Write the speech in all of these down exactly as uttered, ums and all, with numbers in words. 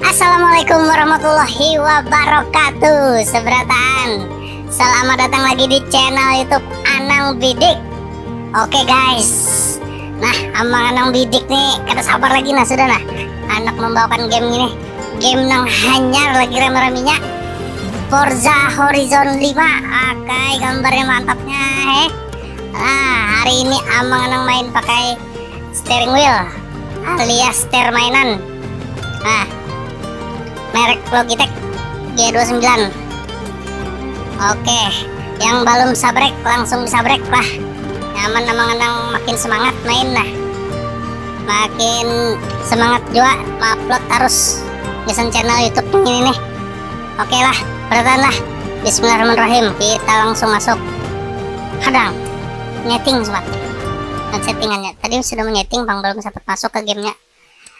Assalamualaikum warahmatullahi wabarakatuh. Seberataan, selamat datang lagi di channel YouTube Anang Bidik. Oke guys, nah, Amang Anang Bidik nih kada sabar lagi, nah, sudah, nah, handak membawakan game ini. Game nang hanyar lagi rame-ramenya, Forza Horizon lima. Oke, gambarnya mantapnya, eh. Nah, hari ini Amang Anang main pakai steering wheel alias setir mainan. Nah, merek Logitech G dua sembilan. Oke, yang belum sabrek langsung disabrek lah. Nyaman, Amang Anang makin semangat main, nah. Makin semangat juga mengupload terus gasan channel YouTube ini nih. Oke lah, beratan lah. Bismillahirrahmanirrahim. Kita langsung masuk. Hadang. Nyeting sempat. Dan settingannya. Tadi sudah menyeting, pang belum sempat masuk ke gamenya.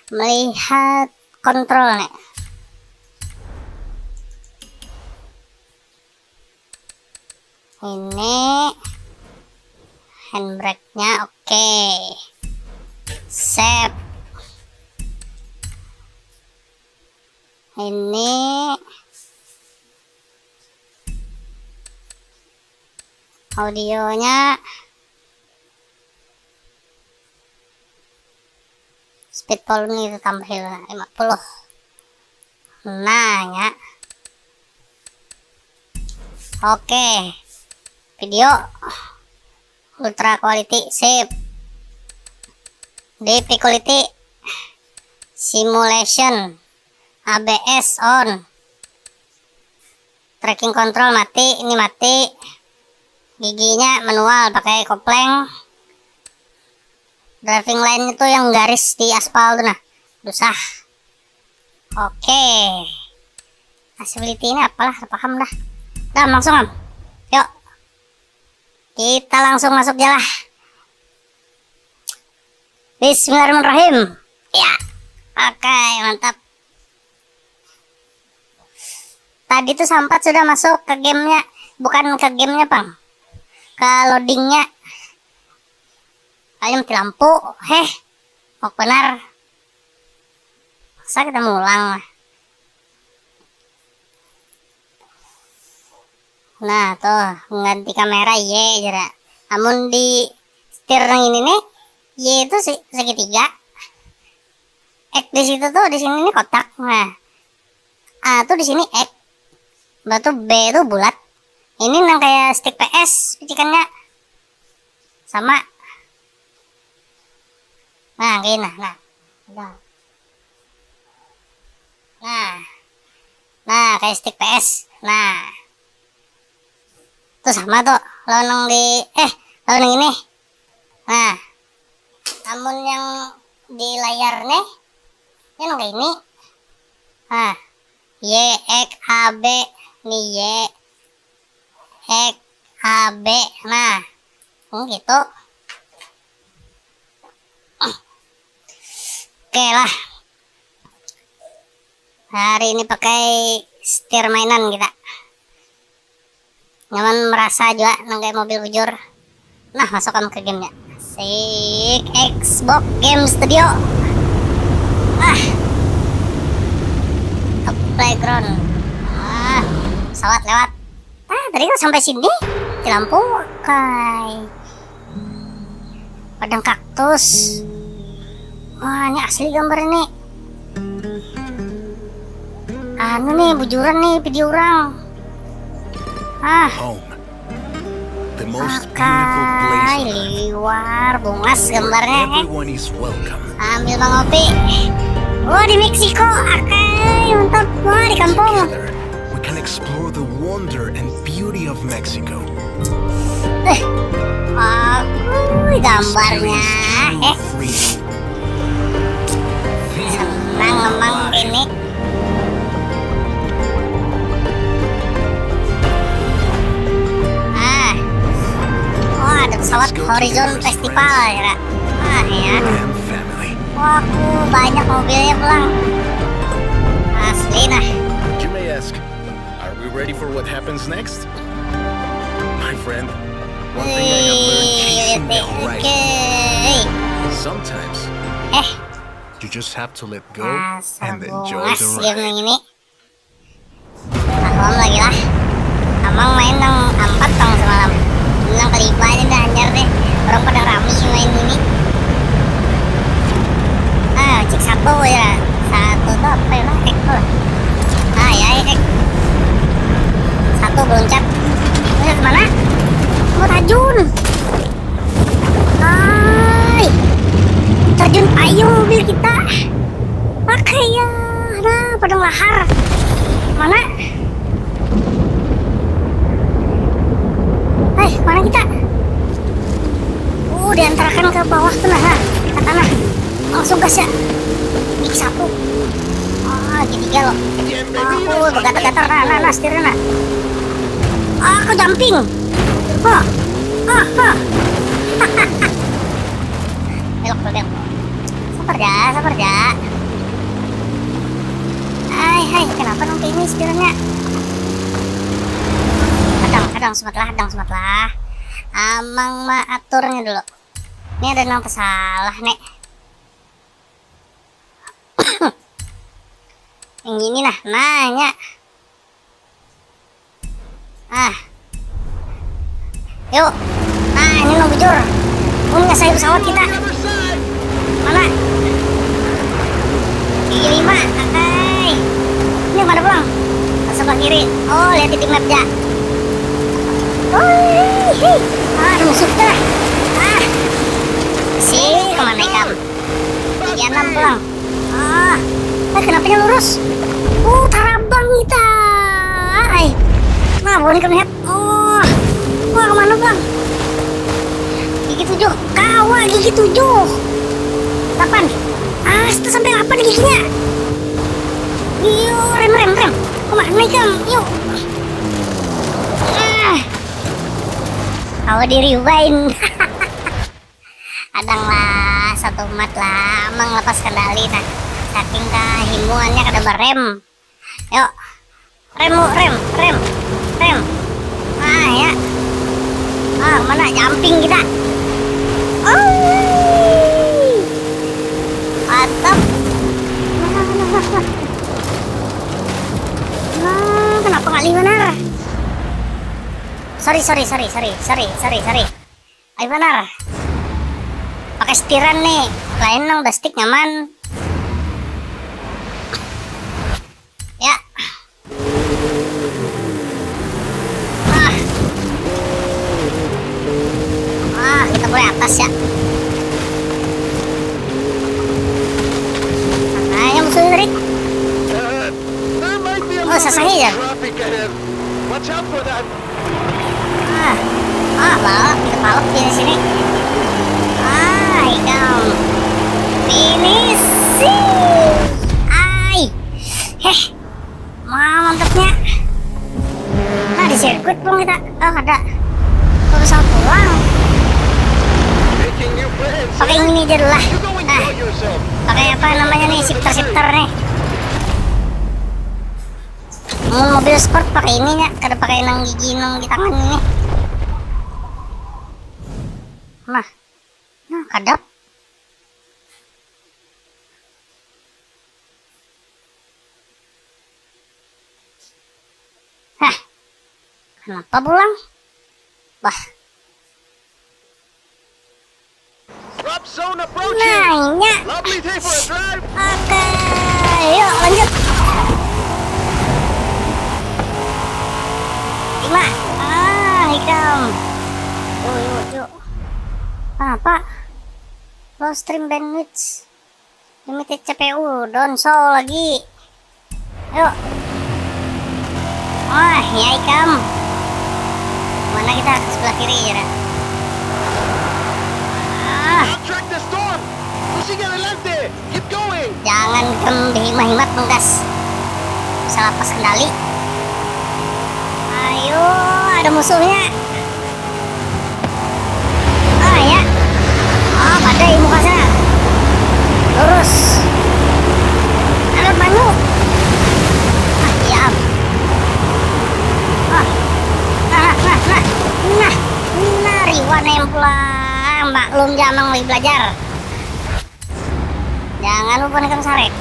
Melihat kontrol nih. Ini handbrake-nya, oke. Save. Ini audionya, speed volume itu tambahin lima puluh. Nah, ya. Oke. Video ultra quality, sip. D P quality, simulation, A B S on. Tracking control mati, ini mati. Giginya manual pakai kopleng. Driving line itu yang garis di aspal tuh, nah. Susah. Oke. Accessibility ini apalah, paham dah. Dah, langsung am. Yuk. Kita langsung masuk aja lah. Bismillahirrahmanirrahim. Ya. Oke, mantap. Tadi tuh sempat sudah masuk ke gamenya. Bukan ke gamenya, pang. Ke loadingnya. Ayo mati lampu. Heh. Mau benar. Masa kita mulang lah. Nah, tuh, mengganti kamera, ye, jera. Amun di setir nang ini nih, Y itu se-, segitiga. X di situ tuh, di sini nih kotak. Nah, A tuh di sini X. Batu B tuh bulat. Ini nang kayak stick P S picikannya. Sama. Nah, kayak nah, nah. Udah. Nah. Nah, kayak stick P S. Nah. Tuh sama tuh. Lawan nang di, eh, lawan nang ini. Nah. Amun yang di layar nih, ini nang kayak ini. Nah. Y X A B nih, Y X A B. Nah. Hmm, gitu. Oke lah. Hari ini pakai setir mainan kita. Nyaman merasa juga nang kayak mobil bujur. Nah, masuk am ke gamenya. Asik, Xbox Game Studio. Ah. Ke playground. Ah, pesawat lewat. Ah, tadi kan sampai sini. Di lampu, kai. Padang kaktus. Wah, ini asli gambar ini. Anu nih, bujuran nih video orang. Ah. Home. The most beautiful place on earth. Liwar, bungas gambarnya, eh. Everyone is welcome. Sambil mengopi. Wah, di Meksiko. Akai, mantap. Wah, di kampung. Together, we can explore the wonder and beauty of Mexico. Eh, aku gambarnya, eh. Senang emang ini. Ah. Oh, ada pesawat Horizon Festival, ya, Kak? Ah, ya. Wah, aku banyak mobilnya pulang. Asli, nah. You may ask, are we ready for what happens next? My friend, one thing I have learned chasing the horizon. Sometimes. Eh. You just have to let go and enjoy the ride. Game ini. Maklum lagi lah. Amang main nang ampat tong semalam. Ini nang kelima ini dah, hanyar deh. Orang pada rami main ini. Ah, cek satu ya. Satu tuh apa ya lah? Ek tuh. Ah, ya, ek. Satu beluncat. Beluncat mana? Mau tajun. Hai. Terjun payung mobil kita. Pakai ya. Nah, padang lahar. Mana? Hai, mana kita? Oh, diantarakan ke bawah tuh nah, nah, ke tanah. Langsung gas ya. Gigi satu. Ah, gigi tiga loh. Aku bergatar-gatar nah, nah, nah, setirnya nah. Ah, aku jumping. Hah. Ah, hah. Belok, belok. Sabar ja, sabar ja. Hai, hai, kenapa nang kayak ini setirnya? Hadang, hadang, sumatlah, hadang, sumatlah. Amang maaturnya dulu. Ini ada nang tersalah nih. Yang gini nah, nanya. Ah. Yuk. Nah, ini nang bujur. Umnya saya pesawat kita. Mana? Gigi lima. Hai. Ini mana pulang? Sebelah kiri. Oh, lihat di map ya. Oh, hei. Ah, ada musuh kita lah. Ah. Si, kemana ikam? Gigi enam pulang. Ah, eh, kenapanya lurus? Oh, tarabang kita. Ai. Nah, bukan kena. Oh. Wah, kemana, Bang? Gigi tujuh. Kawa gigi tujuh. Delapan. Ah, sudah sampai delapan giginya. Iyo, rem, rem, rem. Kemana ikam? Yuk. Ah. Kawa diriwain. Adang lah, satu mat lah, amang lepas kendali nah. Saking kahimungannya kada barem. Yuk. Rem, rem, rem, rem. Ah, ya. Ah, mana jumping kita? Oh. Mantap. Nah, kenapa ngalih benar? Sorry, sorry, sorry, sorry, sorry, sorry, sorry. Ai banar. Pakai setiran nih, lain nang bestik nyaman. Ya. Ah. Ah, kita mulai atas ya. Makanya musuhnya tadi. Oh, sasangi ya. Ah, ah, balap, kita balap di sini. Ah, ikam. Finishing. Ai. Heh. Wah, mantapnya. Nah, di sirkuit pun kita. Oh, ada. Kok bisa pulang? Pakai ini aja dulu lah. Nah, pakai apa namanya nih, shifter-shifter nih. Mun mobil sport pakai ininya, kada pakai nang gigi nang di tangan ini. Nah, nah kadap. Hah, kenapa pulang? Bah. Nah, inya. Oke, yuk lanjut. Lima. Ah, ikam. Yuk, yuk, yuk. Kenapa? Low stream bandwidth. Limited C P U, donsol lagi. Yuk. Wah, ya ikam. Mana kita ke sebelah kiri ya, dah. Ah. Don't track the storm. Tú sigue adelante. Keep going. Jangan kam behimat-himat menggas. Bisa lepas kendali. Ayo, ada musuhnya. Ah, ya. Ah, pada ilmu kasar. Lurus. Arep maju. Ah, diam. Ah. Nah, nah, nah, nah. Nah, nah, riwan yang pulang. Maklum, jamang lagi belajar. Ya, Jangan lupa nikam sarek.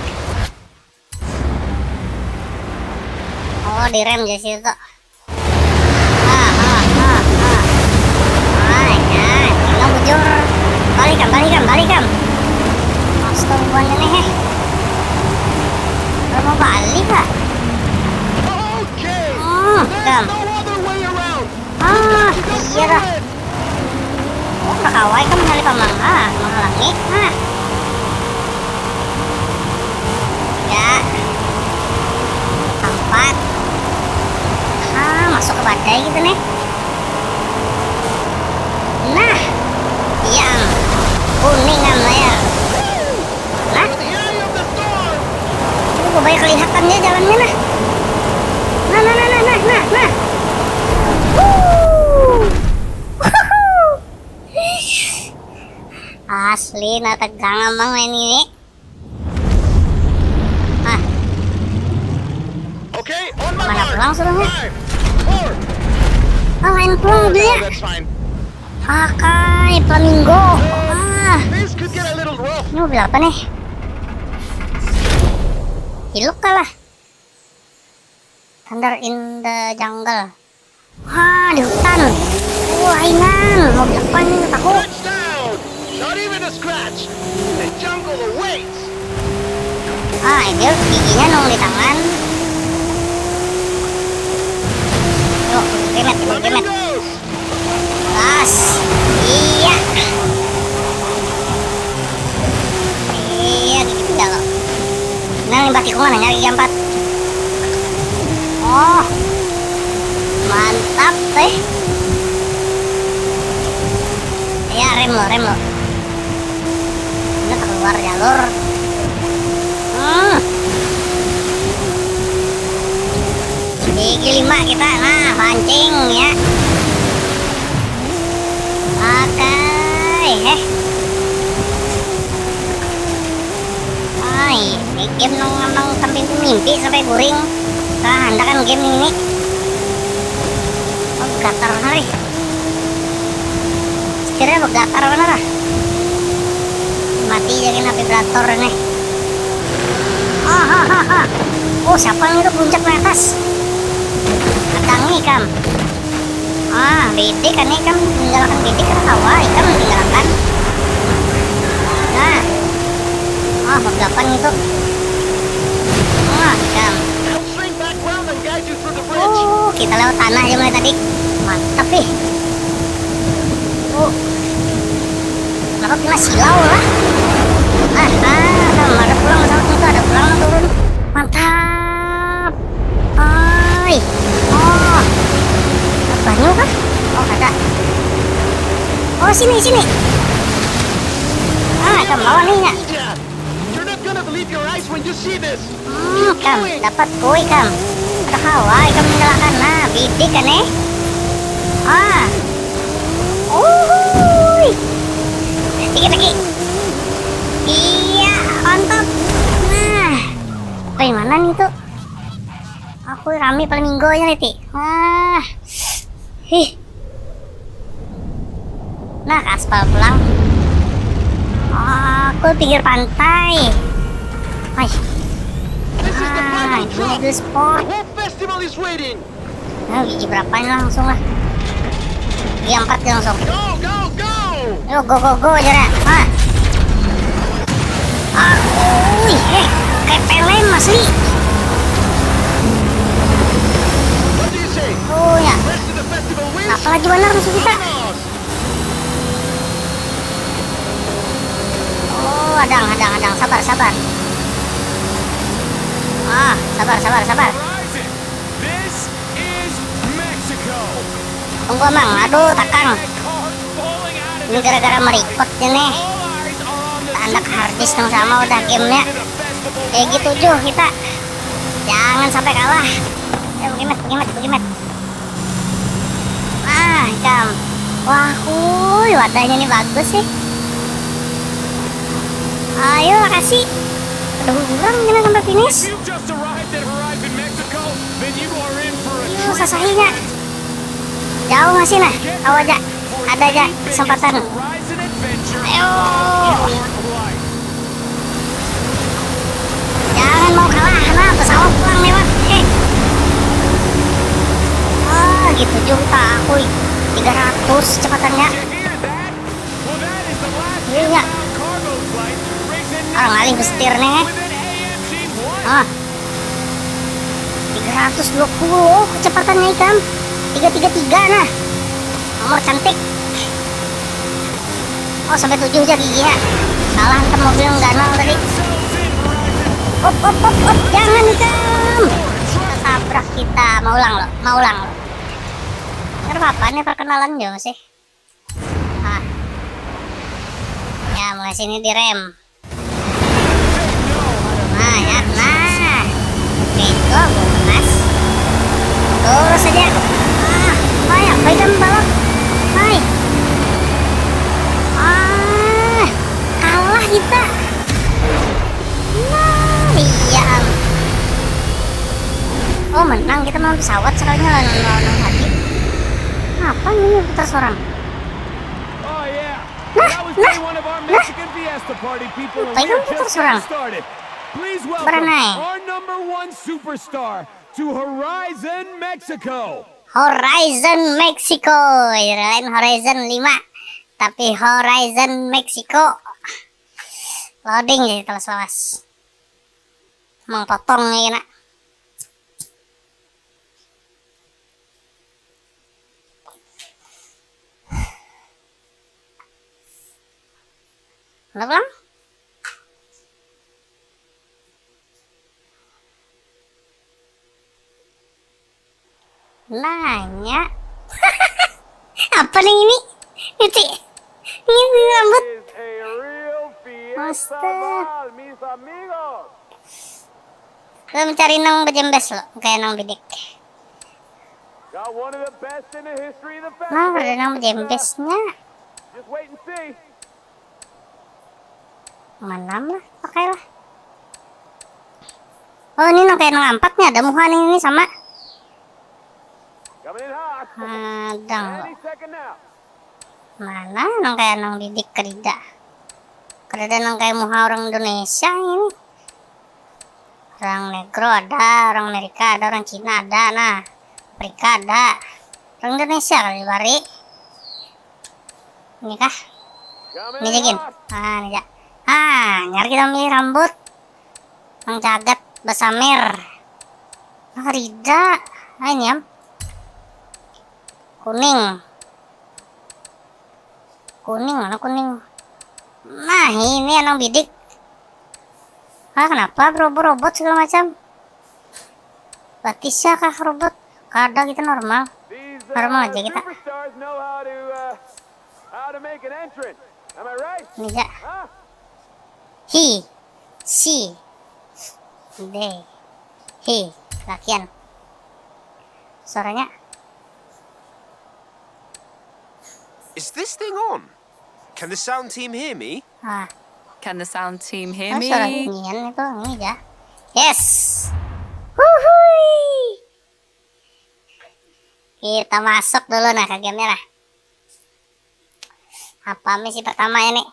Oh, direm jadi situ. Ah, ah, ah, ah. Ah, ya, tinggal bujur. Balikam, balikam, balikam. Astaga, buannya nih, heh. Kalau mau balik lah. Okay. Hmm, There's kam. No other way around. Ah, iya dah. Oh, udah kawai kan menyalip pamang. Ah, menghalangi. Ah. Tiga. Empat. Ah, masuk ke badai gitu nih. Nah. Iya. Kuning kan layar. Nah. The eye of the storm. Ini gue banyak kelihatan ya jalannya nah. Nah, nah, nah, nah, nah, nah, nah. Wuh. Asli, nah tegang amang main ini. Ah, Okay, on my Mana mark. Pulang suruhnya? Five, four. Oh, lain pulang No, dia. That's fine. Akai, flamingo. Ah, This could get a little rough. Ini mobil apa nih? Hiluk kalah. Thunder in the jungle. Wah, di hutan. Wah, ingan. Mobil apa ini? Aku. Touchdown. Not even a scratch. The jungle awaits. Ah, ini giginya nong di tangan. Yuk, gemet, gemet. Flamingos. Gas. Iya. Iya, gitu dah lo. Nah, limbah tikungan hanya gigi empat. Oh. Mantap, eh. Ya, rem lo, rem lo. Ini keluar jalur. Hmm. Gigi lima kita, nah, pancing ya. Pakai, eh. Ai, ini game nang nang sampai mimpi sampai guring. Nah, handakan game ini. Oh, gatar hari. Setirnya begatar mana lah? Mati jadi vibrator nih. Ah, ha, ha, ha. Oh, siapa yang itu puncak ke atas? Datangi kam. Ah, bidik kan nih kam meninggalkan bidik karena sawah, ikam meninggalkan. Nah. Ah, bagapan itu. Ah, ikam. I'll swing back round and guide you through the bridge. Oh, kita lewat tanah aja mulai tadi. Mantap nih. Oh. Kenapa kena silau lah? Ah, ah, ada pulang pesawat itu, ada pulang turun. Mantap. Oi. Oh. Banyu kah? Oh, ada. Oh, sini, sini. Ah, ada bawah nih ya. Ninja, you're not gonna believe your eyes when you see this. Hmm, kam, dapat kui kam. Ada hawa ikam meninggalkan. Nah, bidik kan eh. Ah. Uhuy. Dikit lagi. Iya, mantap. Nah. Apa yang mana nih tuh? Aku rame paling minggu aja nih, Ti. Wah. Hih. Nah, ke aspal pulang. Oh, aku pinggir pantai. Wah. This is the Ah, final ini drop. mobil sport. The whole festival is waiting. Nah, gigi berapa ini langsung lah. Gigi empat langsung. Go, go, go! Yo, go, go, go aja dah. Ah. Ah, ui, eh, kayak pelem asli. What do you say? Oh ya. Rest of the festival wins? Apa lagi benar musuh kita? Vamos! Oh, adang, adang, adang. Sabar, sabar. Ah, sabar, sabar, sabar. Horizon. This is Mexico. Tunggu, Mang. Aduh, takang. Cars falling out of Ini gara-gara merikot ini. All eyes are on the Anak harddisk yang sama udah gamenya. festival. Kayak gitu juga kita. Jangan sampai kalah. Ya, begimet, begimet, begimet. Ah, ikam. Wah, hui, wadahnya ini bagus sih. Ayo, kasih. Aduh, orang kena sampai finish. If you've just arrived at Horizon Mexico, then you are in for a Ayo, sasahinya. Jauh masih nah. Tahu aja. Ada aja kesempatan. Horizon Adventure Ayo. of your life. Tiga ratus kecepatannya. Iya, iya. Orang alih besetir nih. Ah. Tiga ratus dua puluh kecepatannya ikam. Tiga tiga tiga nah. Nomor cantik. Oh, sampai tujuh aja gigi ya. Salah, hantam mobil yang ganal tadi. Op, op, op, op, jangan ikam. Kita tabrak kita. Mau ulang loh, mau ulang loh. Nggak apa-apa, ini perkenalan juga masih. Ah. Ya, mulai sini direm. Nah, ya, nah. Oke, itu, mas. Lurus aja. Ah, ayo, baikkan balap. Hai. Ah, kalah kita. Nah, iya, am. Oh, menang kita melawan pesawat sekalinya lawan, lawan nang tadi. Apa ini putar seorang? Oh, yeah. Nah, That was nah, day one of our nah. Mexican Fiesta Party, people, and Lupa we're ikam putar just seorang. Getting started. Please welcome Berenai. Our number one superstar to Horizon Mexico. Horizon Mexico, ya, lain Horizon lima, tapi Horizon Mexico. Loading jadi terus lawas. Mang potong ni kena. Kenapa, Lang? Nanya. Apa nih ini? Titik. Ini rambut. Astaga. Lo mencari nang bejembes lo, kayak nang bidik. Nah, ada nang bejembesnya. Mana lah, pakai lah. Oh, ini nang kayak nang ampat nih, ada muha nih, ini sama. Ada nggak? Mana nang kayak nang bidik, kedida. Kedida nang kayak muha orang Indonesia ini. Orang negro ada, orang Amerika ada, orang Cina ada, nah. Afrika ada. Orang Indonesia kali bari. Ini kah? Ini aja gin. Ah, ini aja. Ah, nyar kita milih rambut. Nang cagat basamir. Ah, rida. Ah, ini am. Kuning. Kuning, mana kuning? Nah, ini anang bidik. Ah, kenapa berobot-robot segala macam? Batisnya kah robot? Kada, kita normal. Normal aja kita. Ini aja. Hi. Si. They. Hi. Lakian. Suaranya. Is this thing on? Can the sound team hear me? Ah. Can the sound team hear Ah, me? Suara nian itu, ini aja. Yes. Huhui. Kita masuk dulu nah ke gamenya lah. Apa misi pertama ini?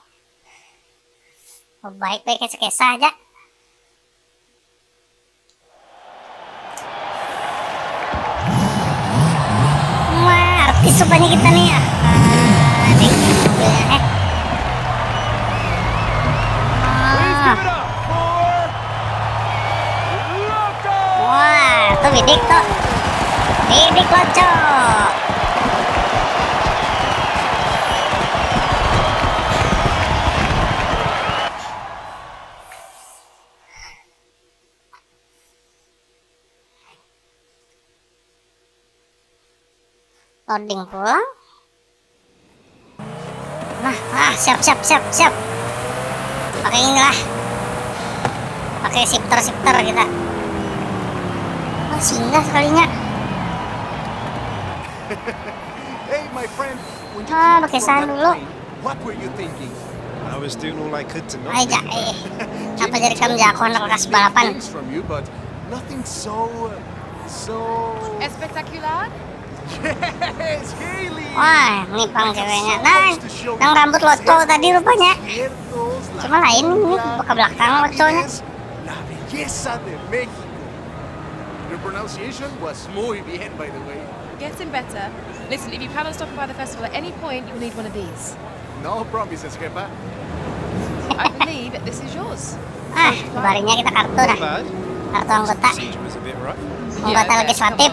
Oh, baik-baik, kisah-kisah aja. Wah, artis rupanya kita nih ya. Ah, nih, mobilnya, eh. Ah. Wah, tuh bidik tuh. Bidik locok. Loading pulang. Nah, ah, siap, siap, siap, siap. Pakai inilah. Pakai shifter, shifter kita. Oh, singgah sekalinya. Hey, my friend. When you Ah, came pakai from sana that dulu. Plane, what were you thinking? I was doing all I could to not Ay, think ja, about eh. It. Apa jadi kamu jagoan lekas balapan? Things from you, but nothing so, uh, so Spectacular? Yes, Haley! Wah, ini pang ceweknya. Nah, yang rambut loco tadi rupanya. Cuma lain ini ke belakang loconya. La belleza de México. Your pronunciation was muy bien, by the way. Getting better. Listen, if you plan on stopping by the festival at any point, you'll need one of these. No promises, Kepa. I believe this is yours. Ah, barinya kita kartu dah. Bad. Kartu anggota. Procedure was a bit rough. Anggota legislatif.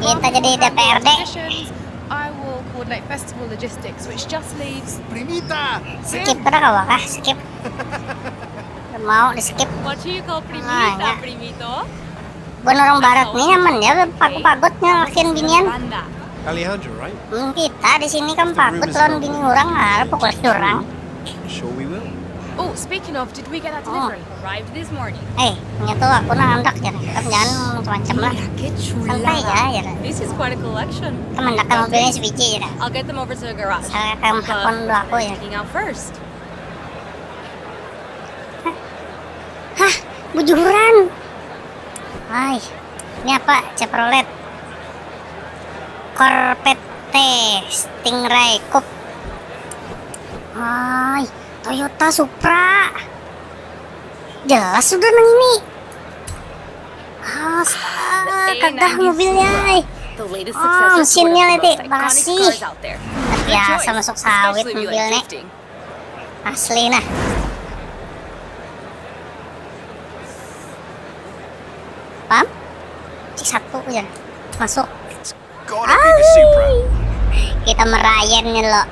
Kita jadi D P R D. Traditions, I will coordinate festival logistics, which just leaves Primita! Skip kada kawa kah? Skip. Mau di skip. What do you call primita, Ah, ya. Primito? Bukan orang barat nih nyaman ya, pagut-pagutnya lakian binian. Banda. Alejandro, right? Hmm, kita di sini kan pagut lawan bini orang, ah, pukul orang. Sure we will. Oh, speaking of, did we get that delivery? Arrived this morning. Eh, nya tuh aku nang handak ya, kan jangan macam-macam lah. Santai ya, ya. This is quite a collection. Kemandakan mobilnya sebiji ya. I'll get them over to the garage. Saya akan hakon dua aku ya. Checking out first. Hah, bujuran. Hai, ini apa? Chevrolet Corvette Stingray Coupe. Hai, Toyota Supra. Jelas sudah nang ini. Astaga, kadah mobilnya, ay. The latest Oh, mesinnya leti, barasih. Biasa masuk sawit mobilnya. Asli nah. Pam? Cik satu aja. Masuk. Gotta be the Supra. Kita merayan nih lo.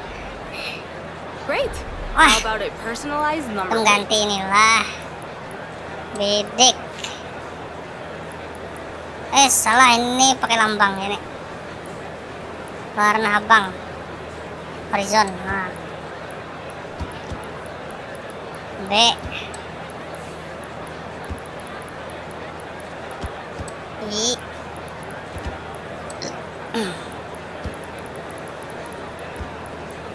Great. Wah. How about a personalized number plate? Pengganti inilah. Bidik. Eh, salah, ini pakai lambang ini. Warna abang. Horizon. Nah. B. I.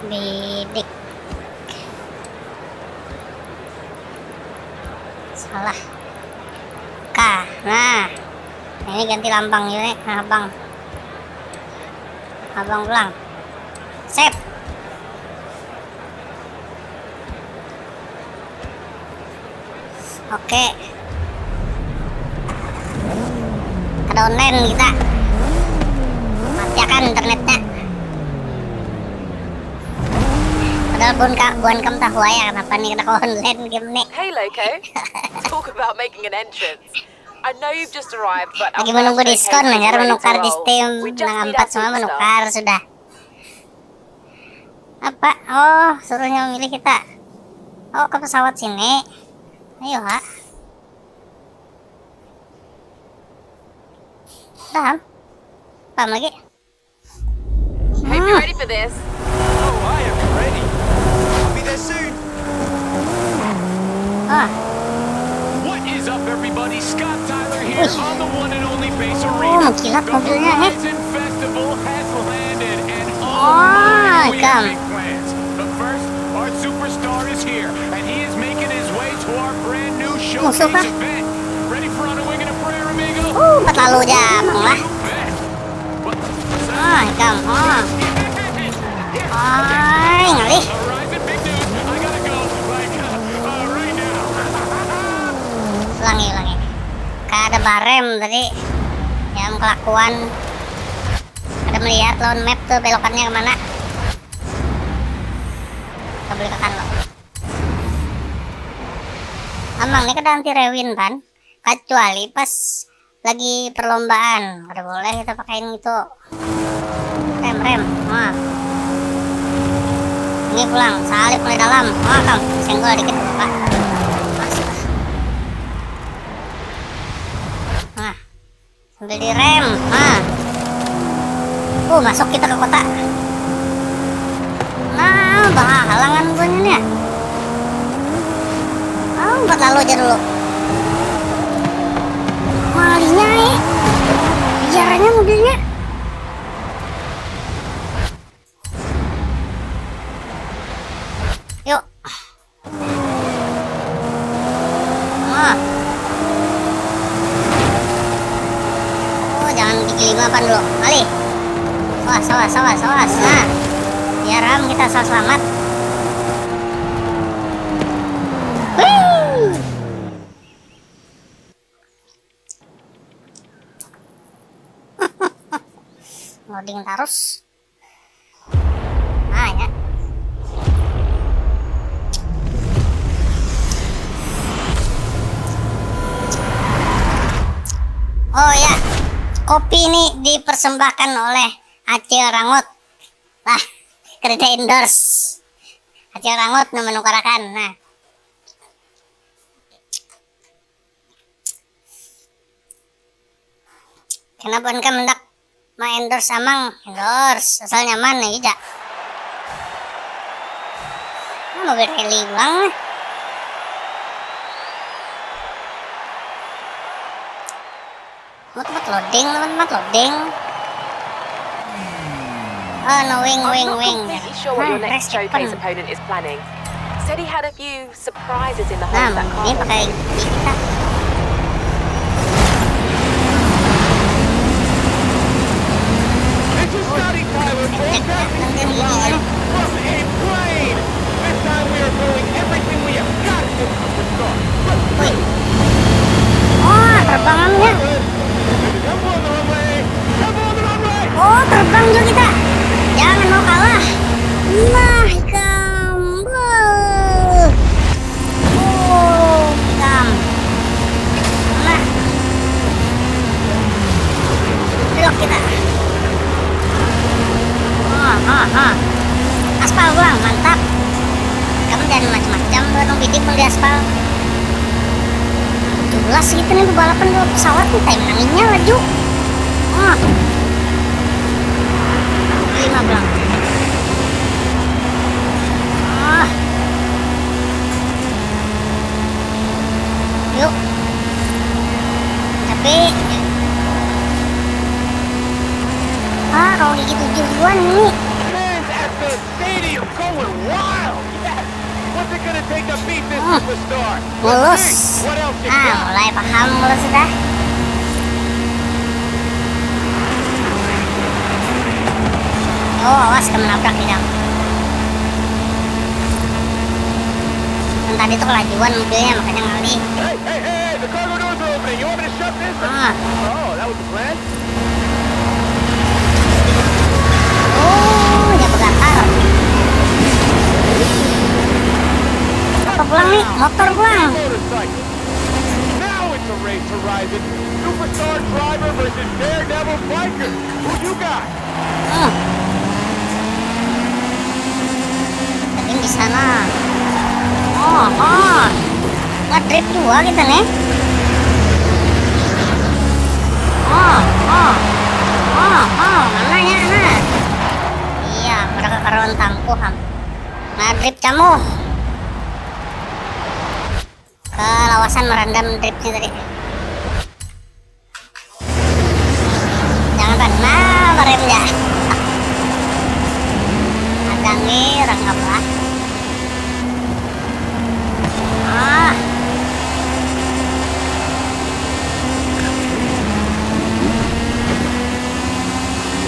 Bidik. Salah. K. Nah. Nah, ini ganti lambang ya, nih. Nah, abang. Abang pulang. Sip. Oke. Kada online kita. Matiakan internetnya. Padahal buhan ka, buhan kam tahu ya kenapa nih kada kawa online game nih. Hey, Loco. Talk about making an entrance. I know you've just arrived, but Lagi menunggu diskon, hanyar menukar di Steam nang empat semua menukar sudah. Apa? Oh, suruhnya memilih kita. Oh, ke pesawat sini. Ayo, ha. Dah. Apa lagi? Hope you're ready for this. Oh, I am ready. I'll be there soon. Ah, What is up, everybody? Scott Tyler here on the one and only Bass oh, Arena. mengkilat mobilnya, eh. Horizon Festival has landed, and Oh, oh my, we have come. Big plans. But first, our superstar is here, and he is making his way to our brand new Musuh showcase kah? Event. Ready for On a Wing and a Prayer, amigo? Uh, empat lalu aja, Bang lah. You bet. Ah, ikam. Ah. Ay, ngalih. Horizon, big news. I gotta go. Like, uh, uh, right now. Ulangi, ulangi. Kada barem tadi. Yang kelakuan. Kada melihat lawan map tuh belokannya kemana. Kita beli kekan lo. Amang ini kada anti rewin kan? Kecuali pas lagi perlombaan, kada boleh kita pakai itu. Rem, rem. Nah. Ini pulang, salib mulai dalam. Wah, kam, senggol dikit, Pak. Nah. Sambil direm. Nah. Uh, masuk kita ke kota. Nah, bahalangan gua nih. Ah, empat lalu aja dulu. Malingnya, eh. Biarannya mobilnya. Yuk. Ah. Oh, jangan gigi lima pan dulu. Alih. Awas, awas, awas, awas. Nah. Biar ram kita asal selamat. Wih. Loading tarus. Ah, ya. Oh ya, kopi ini dipersembahkan oleh Acil Rangut. Lah, kerja endorse. Acil Rangut nu menukarakan. Nah. Kenapa engkau mendak ma-endorse Amang? Endorse, asal nyaman aja. Nah, mobil rally pulang. Mau tempat loading, teman, tempat loading. Oh, no, wing, wing, wing. Sure what your next showcase opponent is planning. Said he had a few surprises in the hole of that cargo. Nah, ini pakai gigi kita. This is Scotty Tyler broadcasting to you live from a plane. This time we are throwing everything we have got at this superstar. Wih. Wah, terbang ya. Jump on the runway. Jump on the runway. Oh, terbang juga kita. Jangan mau kalah. Nah, ikam. Beuh. Oh, ikam. Nah. Belok kita. Oh, oh, oh. Aspal pulang, mantap. Kamu jangan macam-macam, orang bidik pun di aspal. Jelas gitu nih, balapan dua pesawat nih, time nangnya laju. Oh. Lima belas. Ah. Yuk. Tapi, ah, kalau gigi tujuh duluan nih. Fans at the stadium going wild. Yes. What's it gonna take to beat this superstar? Mulus. Let's see what else you got. Ah, mulai paham mulus sudah. Oh, awas, kamu nabrak, Idam. Yang tadi tuh kelajuan mobilnya, makanya ngalih. Hey, hey, hey, hey, the cargo doors are opening. You want me to shut this? Ah. Oh, that was the plan? Oh, ya, begatar. Apa pulang nih? Motor pulang. Motorcycle. Now it's a race horizon. Superstar driver versus daredevil biker. Who you got? Hmm. Tapi di sana. Oh, oh. Ngedrift dua kita nih. Oh, oh. Oh, oh. Mana ya, nah? Iya, mereka karuan tangkuh, ham. Ngedrift camuh. Kelawasan merandam driftnya tadi. Jangan pernah merem ya. Ada nih orang apa? Ah.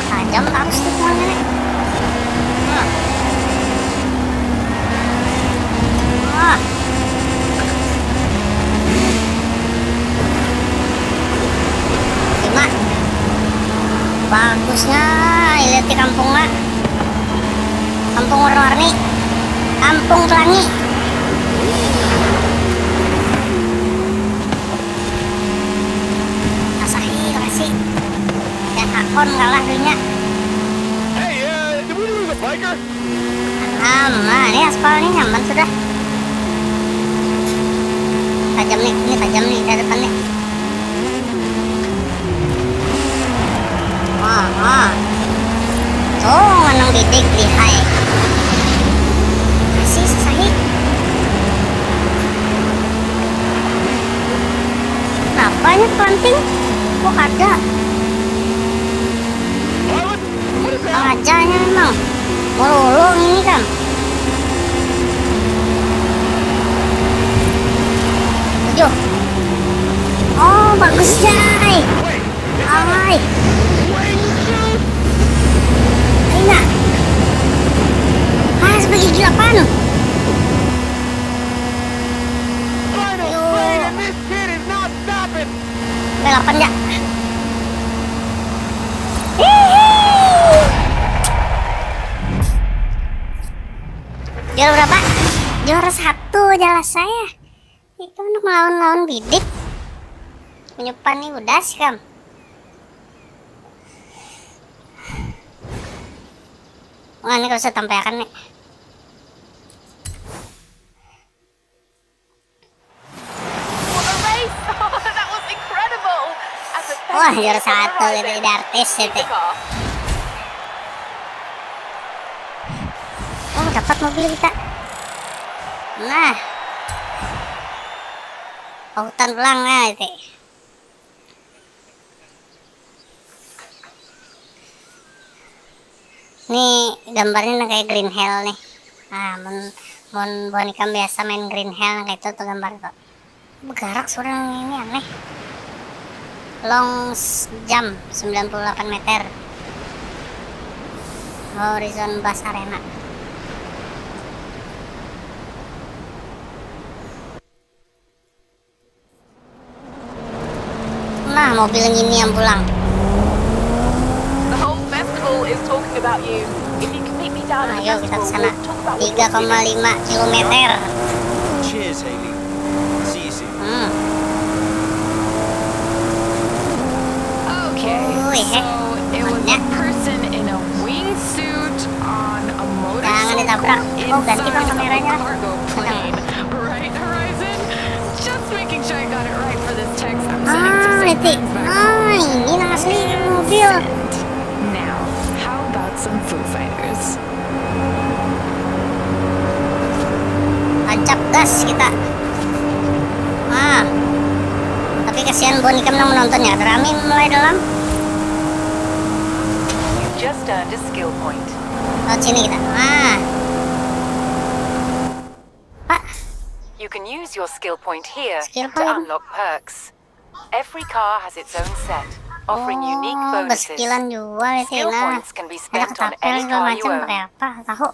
Tajam arus tu puangnya nih. Nah. Wah. Lima. Bagusnya, lihat di kampungnya. Kampung warna-warni. Kampung pelangi. Asahi, makasih. Yang hakon kalah dunia. Hey, uh, did we lose a biker? Aman, ini aspal nih nyaman sudah. Tajam nih, ini tajam nih, ke depan nih. Wah, wah. Tuh, manang bidik lihai. Masih sesahi. Kenapa ini pelanting? Kok ada? Rajanya memang melolong ini kan. Tujuh. Oh, bagus, Jai. Ai. Aina. Ah, sebagai delapan. Yo. Delapan ya. Hihi. Juara berapa? Juara satu jelas saya. Itu untuk melawan-lawan bidik. Menyupan nih udah sih kam. Wah, ini kalau saya tampilkan nih. Wah, juara satu gitu, jadi artis gitu. Oh, dapat mobil kita. Nah. Pautan pulang nah itu. Nih gambarnya nang kayak Green Hell nih. Nah, mun mun buhan ikam biasa main Green Hell nang kayak itu tuh gambar tuh. Begarak sudah nang ini aneh. Long jump sembilan puluh delapan meter. Horizon Bus Arena. Nah, mobil ngini yang pulang. The whole festival is talking about you. If you can meet me down at the festival, we'll talk about what you're feeling. Ayo kita ke sana. Tiga koma lima kilometer. Cheers, Haley. See you soon. Hmm. Okay, so it was a person in a wingsuit on a motorcycle inside of a cargo plane. Right, Horizon? Just making sure I got it right for this text I'm sending to some friends back home. Ah, ini nang asli mobil. Send. Now, how about some Foo Fighters? Tancap gas kita. Ah. Tapi kasihan buhan ikam nang menonton ya, ada rami mulai dalam. You've just earned a skill point. Lewat sini kita. Ah. Pak. You can use your skill point here to unlock perks. Every car has its own set, offering unique bonuses. Oh, beskilan jua itu. Skill points can be spent on any car you own. Ada ketapel segala macam, pakai apa? Tahu.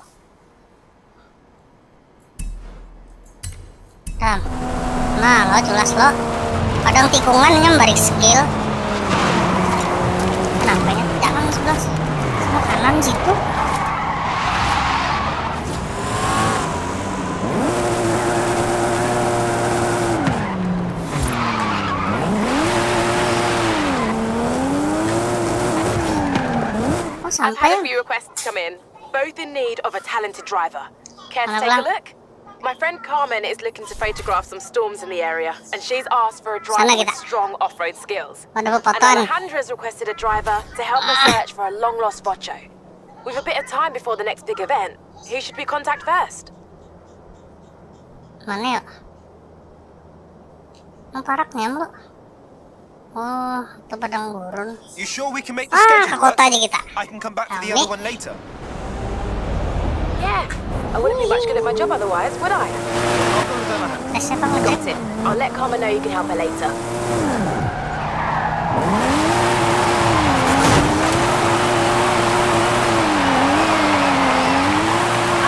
Nah, lo jelas lo. Padang tikungan ini barik skill. Kenapa ya? Jangan sebelah. Semua kanan situ. Oh, sampai. I've had a few requests come in, both in need of a talented driver. Care to take a look? My friend Carmen is looking to photograph some storms in the area, and she's asked for a driver with strong off-road skills. And Alejandra's requested a driver to help her search for a long-lost Vocho. We've a bit of time before the next big event. Who should we contact first? Mana ya? Nang parak nih, Amlo. Oh, itu padang gurun. You sure we can make the schedule work? Ah, ke kota aja kita. I can come back for the other one later. Yeah, I wouldn't be much good at my job otherwise, would I? Tesnya apa? Got it. I'll let Carmen know you can help her later.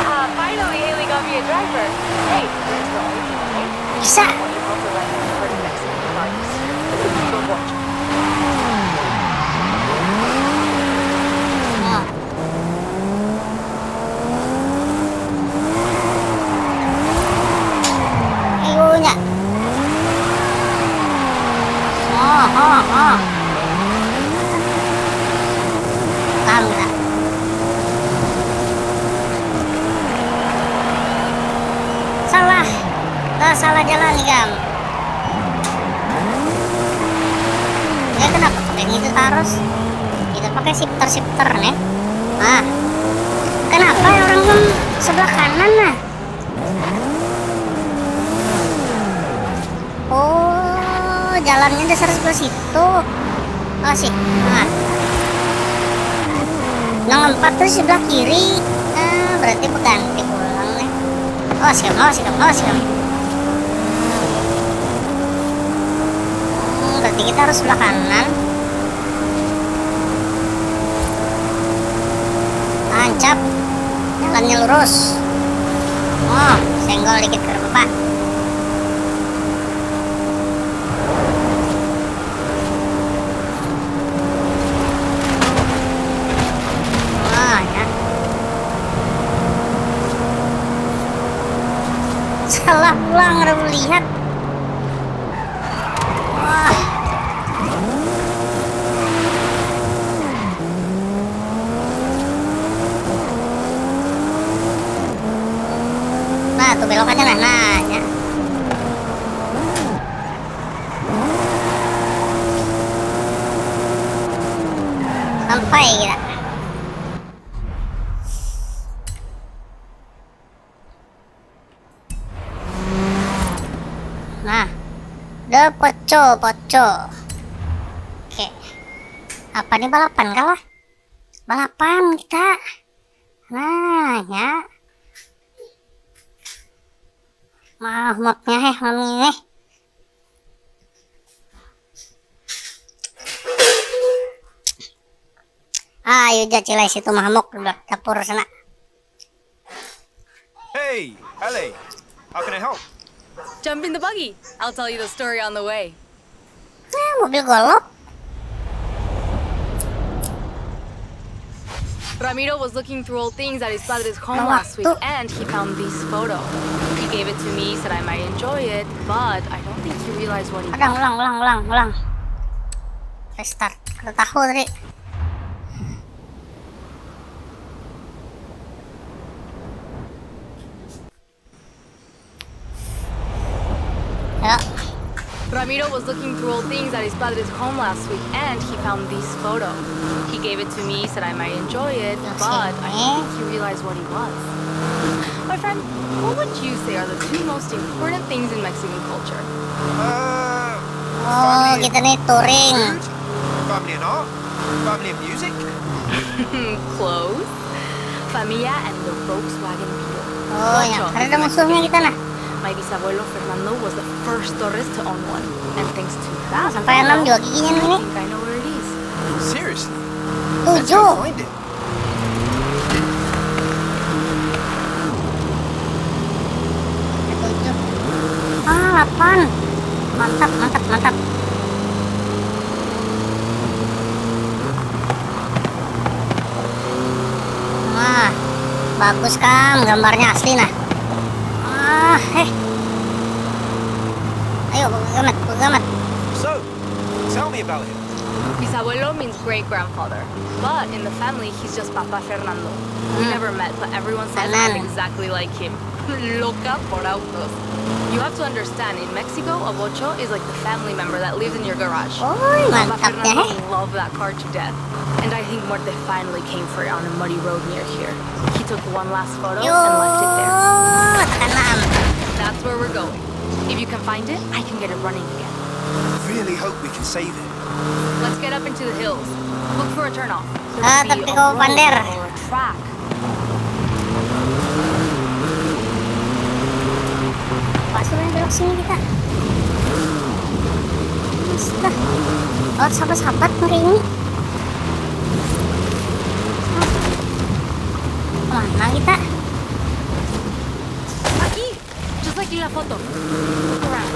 Ah, finally, Haley got me a driver. Hey, there's the only thing. Bisa. Nah. Ayo, nya. Oh, oh, oh. Paham nggak? Salah. Lah, salah jalan ikam. Ya, kenapa pakai gitu terus? Kita pakai shifter, shifter nih. Nah. Kenapa orang kan sebelah kanan, nah? Oh, jalannya dasar sebelah situ. Oh, sih. Nah. Nang empat tuh sebelah kiri. Nah, berarti berganti pulang nih. Awas, kam, awas, kam, awas, kam. Hmm, berarti kita harus sebelah kanan. Tancap. Jalannya lurus. Oh, senggol dikit ke depan. Ah, ya. lihat. Wah. Nah, tuh belokannya, nah, nah, ya. Sampai kita. Nah, de poco, poco. Oke. Apa nih, balapan kah lah? Balapan kita. Nah, ya. Mahmoknya heh, mami nih. Ayo ja, cilai situ mahmok, udah dapur sana. Hey, Ale, how can I help? Jump in the buggy. I'll tell you the story on the way. Nah, mobil golok. Ramiro was looking through old things at his padre's home last week, and he found this photo. He gave it to me, said I might enjoy it, but I don't think he realized what he... Ulang, ulang, ulang, ulang, ulang. Restart. Kada tahu tadi. Ya. Ramiro was looking through old things at his padre's home last week, and he found this photo. He gave it to me, said I might enjoy it, but I don't think he realized what he was. My friend, what would you say are the two most important things in Mexican culture? Uh, oh, family, kita nih touring. Food, family and art, family and music. Close. Familia and the Volkswagen Beetle. Oh, ya, karena ada musuhnya kita nah. My bisabuelo Fernando was the first tourist to own one, and thanks to that, sampai enam juga giginya nih. I think I know where it is. Seriously? Tujuh. Let's go find it. Tujuh. Ah, delapan. Mantap, mantap, mantap. Wah, bagus, Kang, gambarnya asli nah. Ah, eh. Ayo, gamat, gamat. So, tell me about him. Bisabuelo means great grandfather, but in the family, he's just Papa Fernando. We never met, but everyone says I'm exactly like him. Loca por autos. You have to understand, in Mexico, a bocho is like the family member that lives in your garage. Uy, Papa Fernando loved that car to death. And I think Muerte finally came for it on a muddy road near here. He took one last photo and left it there. That's where we're going. If you can find it, I can get it running again. Really hope we can save it. Let's get up into the hills. Look for a turnoff. There could be a road or a track. Pas sudah belok sini kita. Astaga. Oh, sahabat-sahabat kayak ini. Mana kita? Aquí. Just like in la foto. Look around.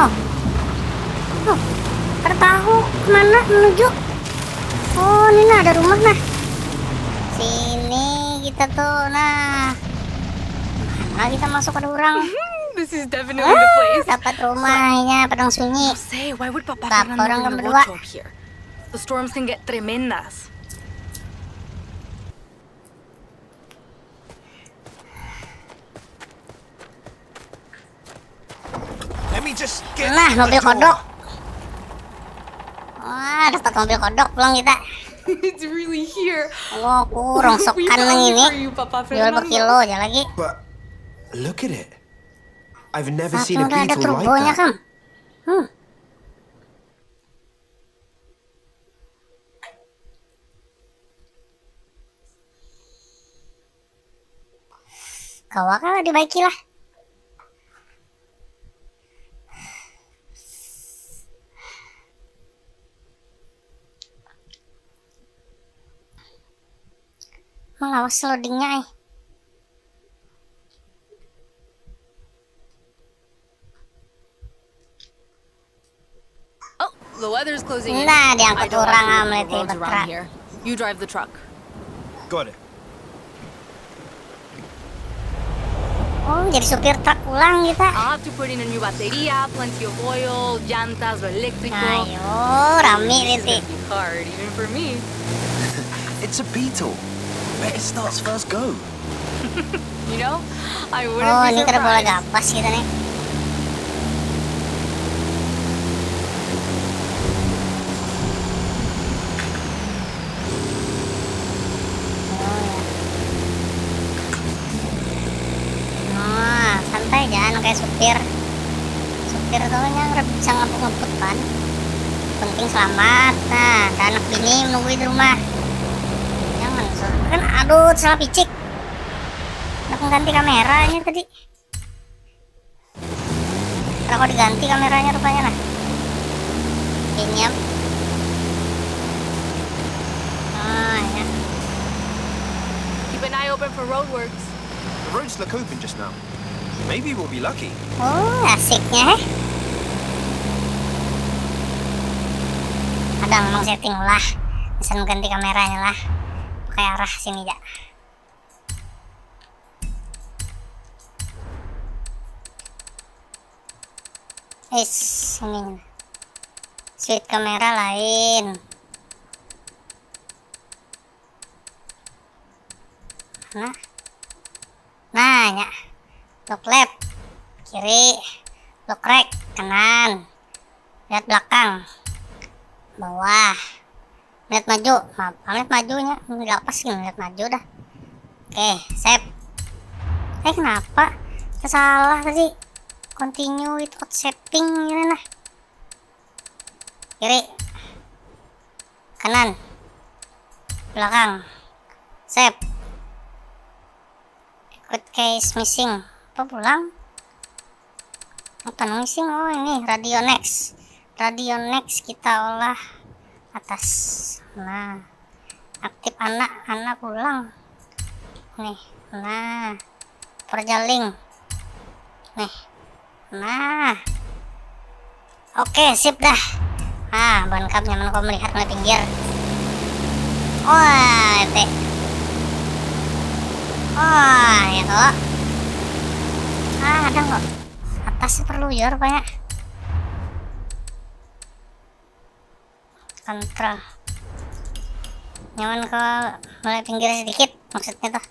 Oh. Oh. Kada tahu kemana menuju. Oh, ini nah ada rumah nah. Sini kita tuh nah. Mana kita masuk, ada orang. This is definitely the place. Dapat rumahnya, padang sunyi. Say, why would Papa Fernando bring the bocho up here? The storms can get tremendas. Let me just get... Nah, mobil kodok. Wah, dapat mobil kodok pulang kita. It's really here. Wah, aku rongsokan nang ini. Jual berkilo aja lagi. But look at it. I've never seen a beetle like that. Satu ada turbonya, Kang. Hmm. Kawa kah dibaiki lah? Malawas loadingnya, eh. Oh, the weather's closing in. Nah, diangkut orang, ah, melete betruk. You drive the truck. Got it. Oh, jadi supir truk pulang kita. I'll have to put in a new bateria, plenty of oil, llantas, lo eléctrico. Ayo, rami This is Titi. Gonna be hard, even for me. It's a Beetle. Bet it starts first go. You know, I wouldn't Oh, be ini kada boleh surprised. Gabas kita nih. Oh, ya. Nah, santai aja, anu kayak supir. Supir tuh nya nggak bisa ngebut-ngebut kan. Penting selamat. Nah, ada anak bini menunggu di rumah. Jangan, so- kan aduh, salah picik. Nak mengganti kameranya tadi. Kalau diganti kameranya rupanya nah. Ini apa? Ah, ya. Keep an eye open for roadworks. The roads look open just now. Maybe we'll be lucky. Oh, asiknya eh. Ada memang setting lah. Bisa ganti kameranya lah. Pakai arah sini aja. Is, ini. Sweet kamera lain. Nah. Nah, nya. Look left, kiri. Look right, kanan. Lihat belakang, bawah. Lihat maju, maaf, lihat majunya. Ini lapas gini, lihat maju dah. Oke, save. Eh, kenapa? Salah tadi. Continue without saving ini nah. Kiri. Kanan. Belakang. Save. Good case missing. Apa pulang? Apa nu missing? Oh, ini radio next. Radio next kita olah atas. Nah, aktif anak, anak pulang. Nih, nah. Perjaling. Nih. Nah. Oke, sip dah. Nah, ban kap nyaman kau melihat mulai pinggir. Wah, ente. Wah, ya kok. Ah, ada kok. Atas sih perlu ya rupanya. Kontrol. Nyaman kau mulai pinggir sedikit maksudnya tuh.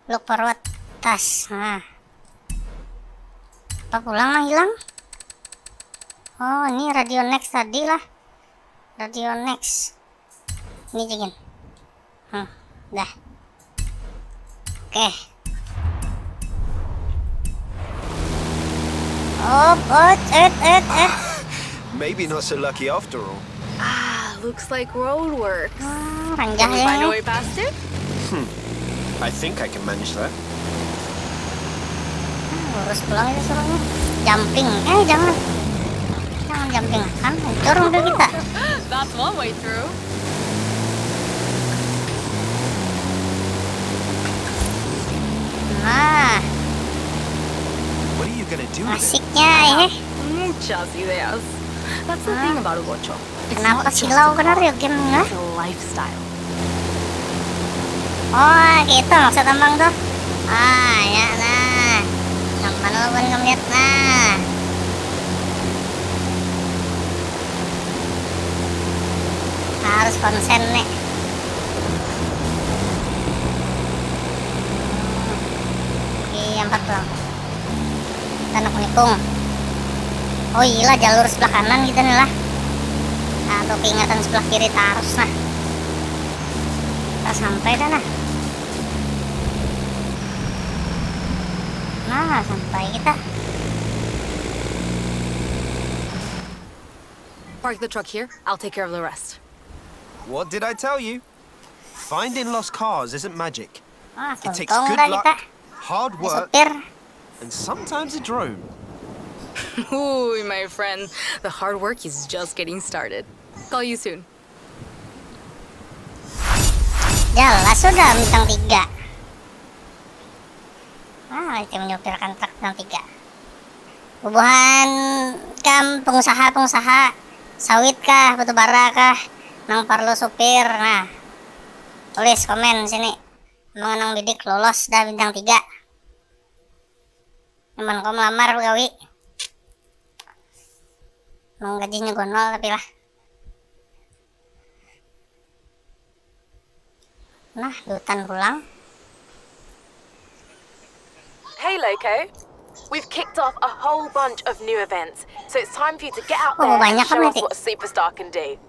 Look forward, tas. Nah. Apa pulang lah hilang? Oh, ini radio next tadi lah. Radio next. Ini jegin. Hmm, dah. Oke. Op, ot, et, et, et. Maybe not so lucky after all. Ah, looks like roadworks. Ah, Can ranjah we find a ya. Way past it? I think I can manage that. Ah, lurus pulang itu suruhnya. Jumping. Eh, jangan. Jangan jumping. Kan hancur mobil kita. That's one way through. Nah, What are you gonna do with it? asiknya eh. Muchas ideas. That's the Huh? Thing about a bocho. It's Kenapa not just silau a benar car. Ya game lah. It's a lifestyle. Oh, gitu maksud tambang tuh. Ah, ya nah. Sampan lo pun ngeliat nah. Harus konsen nih. Oke, empat pulang. Tanak menikung. Oh iya, jalur sebelah kanan kita nih lah. Nah, tuh keingatan sebelah kiri tarus nah. Kita sampai dah nah. Nah, sampai kita. Park the truck here. I'll take care of the rest. What did I tell you? Finding lost cars isn't magic. Ah, It takes untung good dah luck, kita. Hard Ada work, supir. And sometimes a drone. Ooh, my friend, the hard work is just getting started. Call you soon. Jelas sudah bintang tiga. Ah, itu menyupirkan truk bintang tiga. Bubuhan kam pengusaha-pengusaha sawit kah, batu bara kah, nang perlu supir, nah, tulis komen sini. Emang nang bidik lolos dah bintang tiga. Nyaman kau melamar begawi. Emang gajinya gonol tapi lah. Nah, dutan pulang. Hey Loco, we've kicked off a whole bunch of new events, so it's time for you to get out Oh, there banyak and show kan us nanti. What a superstar can do.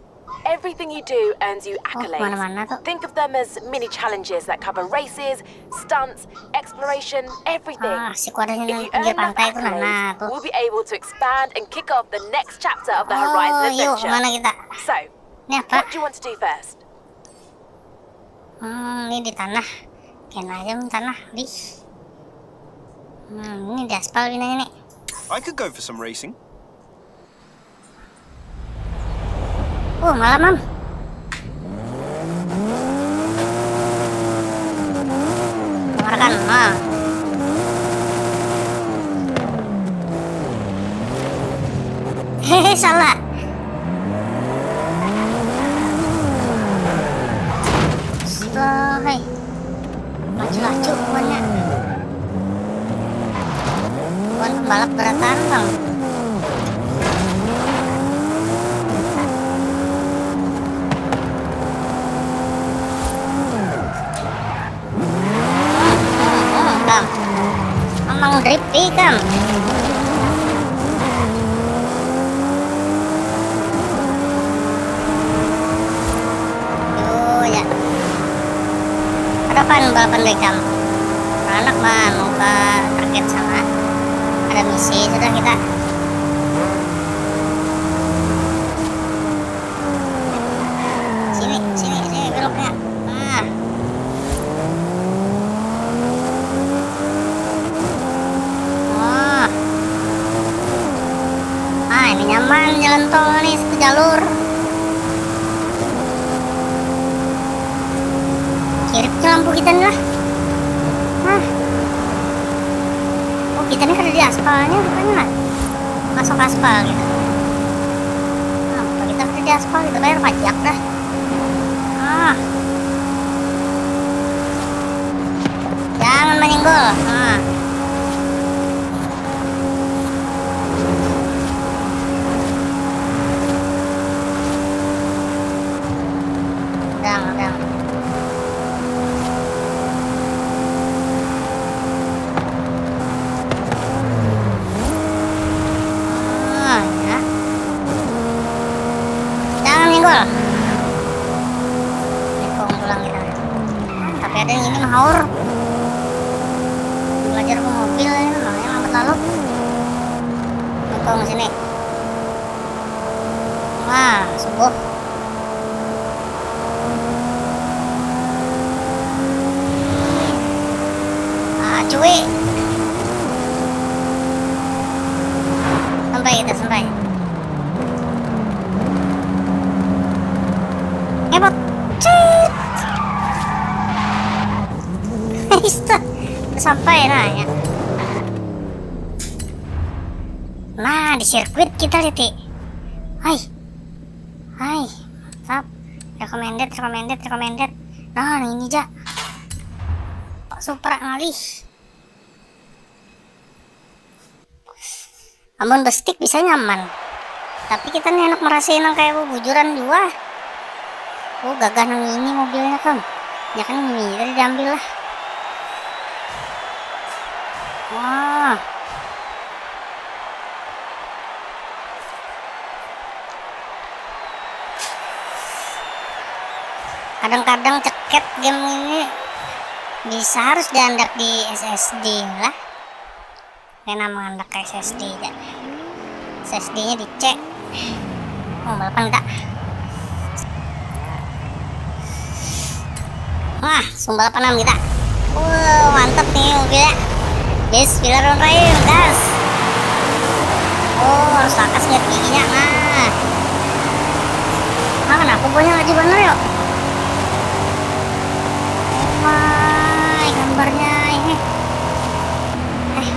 Everything you do earns you Oh, accolades. Kemana-mana tuh. Think of them as mini challenges that cover races, stunts, exploration, everything. Ah, si kuadanya If nang you pinggir earn enough pantai itu nah, nah accolades, tuh. We'll be able to expand and kick off the next chapter of the Oh, Horizon yuk, Adventure. Kemana kita? So, Ini apa? What do you want to do first? Hmm, ini di tanah. Kena aja mun tanah, dih. Hmm, ini di aspal pinanya nih. I could go for some racing. Oh, malam, Mam. Keluarkan, nah. Hehe, salah. Astaga, hei. Laju-laju kawannya. Kawan pembalap berataan, Bang. Hmm, hmm, hmm, Bang. Memang drift ikam. Yo, ya. Ada pan balapan dari kamu? Anak mah mau ke target sana. Ada misi sudah kita. Sini, sini, sini beloknya. Nah. Wah. Ah, ini nyaman jalan tol nih, satu jalur. Kiripnya lampu kita nih lah. Hah. Oh, kita nih kada di aspalnya rupanya lah. Masuk aspal gitu. Kenapa kita kada di aspal? Kita bayar pajak dah. Ah. Jangan menyenggol. Ah. Udang, udang. Ah, ya. Jangan nyenggol. Nikung pulang kita. Ah, tapi ada yang ini mahaur. Belajar mobil ini, makanya lambat lalu. Nikung sini. Wah, subuh. Ah, cuy. Sampai kita, sampai. Ngebot. Cit. Sampai nah, ya. Nah, di sirkuit kita, Liti. Hai. Hai, mantap. Recommended, recommended, recommended. Nah, nang ini ja. Pak Supra ngalih. Amun bestik bisa nyaman. Tapi kita nih anak merasa nang kayak bubujuran jua. Oh, gagah nang ini mobilnya, Kang. Ya kan ini tadi diambil lah. Wah. Kadang-kadang ceket game ini bisa harus diandak di S S D lah. Kena mengandak ke S S D ja. S S D-nya di C. Oh, balapan kita. Wah, sumbal panam kita. Wow, mantap nih mobilnya. Bismillahirrahmanirrahim, gas. Oh, harus lakas lihat giginya. Nah. Nah, kenapa buahnya laju bener yuk? Wah, gambarnya ini. Eh,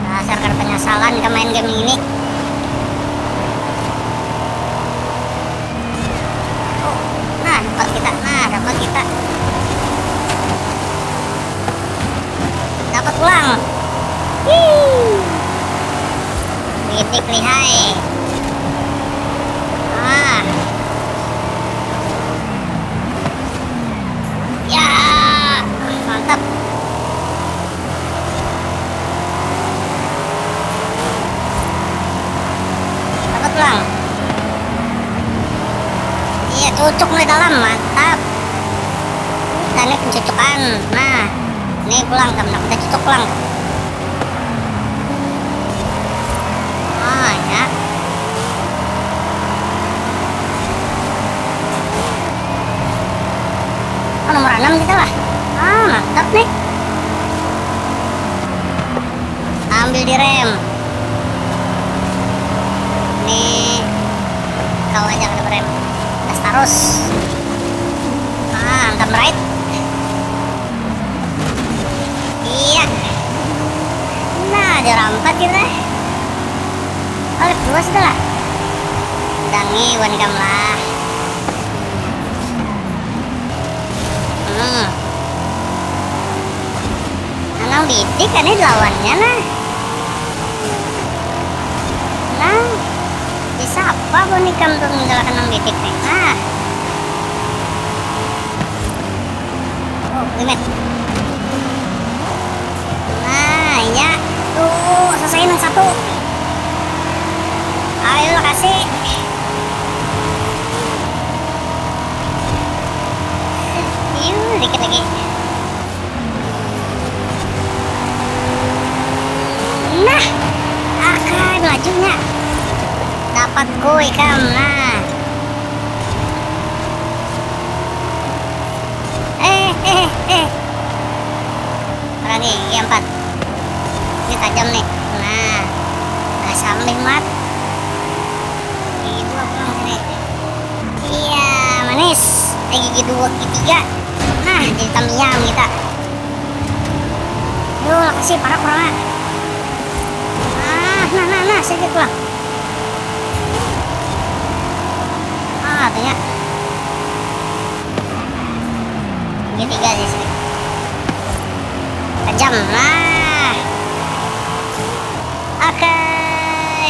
dasar kada penyesalan ke main game ini. Oh, nah, dapat kita. Nah, dapat kita. Lihai. Ah. Ya, mantap. Dapat pulang. Iya, cucuk mulai dalam, mantap. Kita ini pencucukan. Nah, ini pulang, kamu dapat cucuk pulang. Ah, ya. Oh, nomor enam kita lah. Ah, mantap nih. Ambil di rem. Nih, kau aja kena rem. Gas terus. Ah, hantam right. Iya. Nah, juara empat kita. Oleh puas dah lah. Dangi wan ikam lah. Hmm. Nang bidik kan ini lawannya nah. Nah, bisa apa pun ikam tuh meninggalkan nang bidik nih. Nah. Oh, limit. Nah, iya. Tuh, selesai nang satu. Ayo, kasih. Iu, dikit lagi. Nah, akan lajunya. Dapat ku ikam, nah. Eh, eh, eh. Orang nih, yang empat. Ini tajam nih. Nah, gas sampai mat. Gigi dua pulang sini. Iya, manis. Eh, gigi dua, gigi tiga. Nah, jadi tamiang kita. Duh, kasih parak kurang. Ah, nah, nah, nah, sedikit pulang. Ah, katanya. Ini tiga aja sini. Kejam lah. Oke,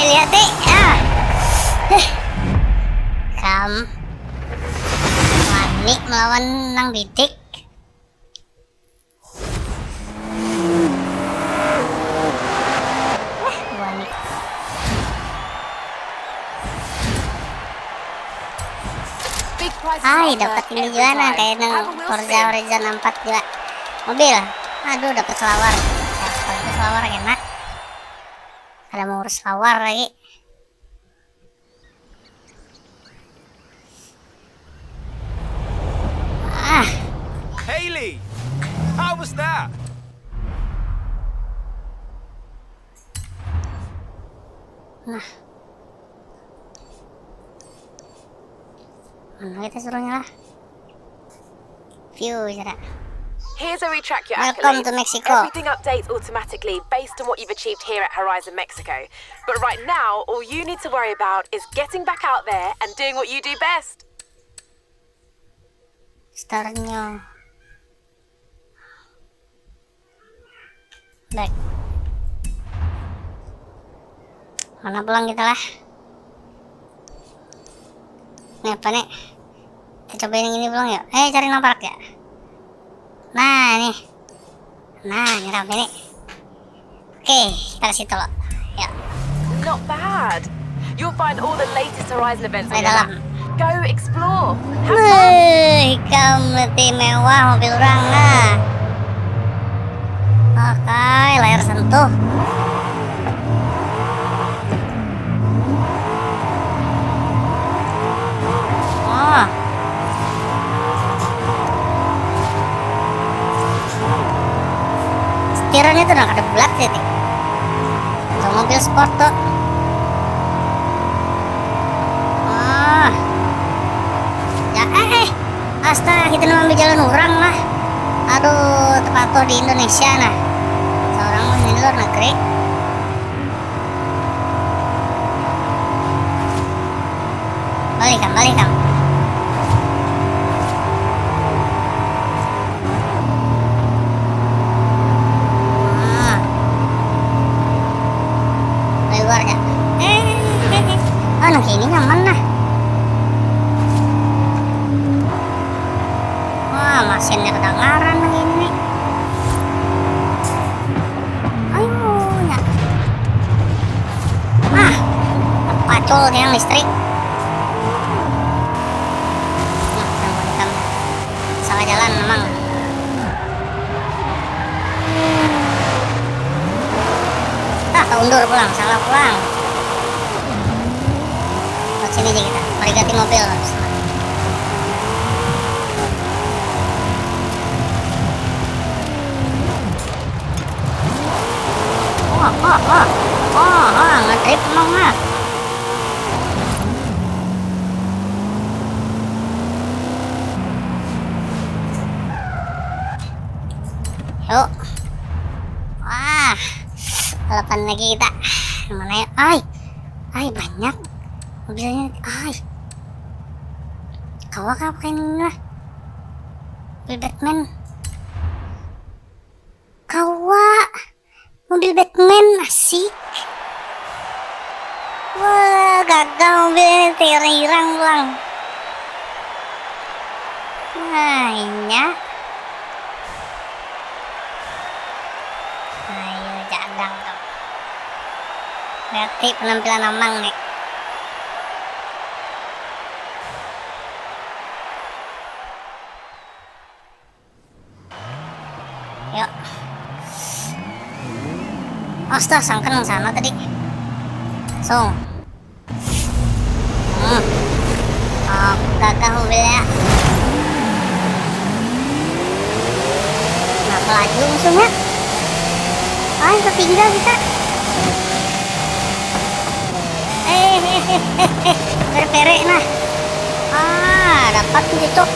lihat deh. Ah. Heh. Kam wani melawan nang bidik. Wah, wani. Hai, dapat ini juga nah, kayak nang Forza Horizon empat juga. Mobil. Aduh, dapat selawar. Dapat selawar enak. Ada mau urus selawar lagi. Ah. Haley, how was that? Nah. Mana kita suruhnya lah? View cara. Here's where we track your Welcome accolades. To Mexico. Everything updates automatically based on what you've achieved here at Horizon Mexico. But right now, all you need to worry about is getting back out there and doing what you do best. Starnya. Baik. Mana pulang kita lah? Ini apa nih? Kita cobain yang ini pulang yuk. Eh, cari nang parak ya. Nah, ini. Nah, ini rame nih. Oke, kita ke situ loh. Ya. Not bad. You'll find all the latest Horizon events on your lap. Go explore. Have fun. Wih, ikam lebih mewah mobil orang nah. Oke, layar sentuh. Oh. Setirannya tuh nah kada bulat sih. Tuh mobil sport tuh. Wah. Ya, eh, eh. Astaga, kita nang ambil jalan orang lah. Aduh, tepatuh di Indonesia nah. Seorang mah di luar negeri. Balik kam, balik kam. Wah. Dari luar ya. Eh, Ini nyaman nah. Wah, masinnya kedengaran lagi ini nih. Ayo, ya. Ah, pacul tiang listrik. Nah, yang mau dikam. Salah jalan memang. Ah, taundur pulang, salah pulang. Lewat sini aja kita, merigati mobil. Wah, wah, wah. Wah, wah, ngedrift emang ah. Yuk. Wah, balapan lagi kita. Mana ya? Ay, ay, banyak mobilnya. Ay, kawa kah pakai ini lah? Mobil Batman. Kawa. Mobil Batman, asik. Wah, gagah mobilnya, hirang-hirang pulang. Nah, inya. Ayo, jadang tu. Berarti penampilan Amang nih. Yuk. Astaga, sangkan nang sana tadi. Sung. Hmm. Oh, gagah mobilnya. Nah, melaju musuhnya. Ah, tertinggal kita. Eh, eh, eh, eh, eh. Pere-pere nah. Ah, dapat tuh, cocok.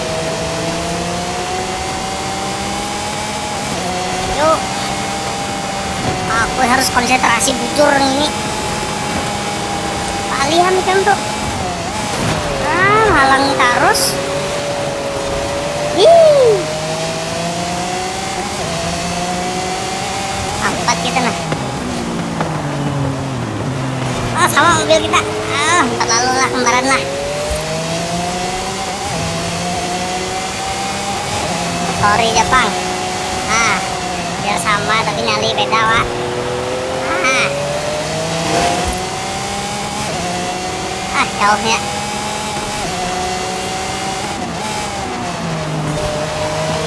Yuk. Aku harus konsentrasi bujur ini. Palihan ikan tuh. Ah, halangi terus. Ih. Empat kita nah. Ah, sama mobil kita. Ah, empat lalu lah, kembaran lah. Sorry, Japang. Ah, biar sama tapi nyali beda, Wak. Ah. Ah, jauhnya.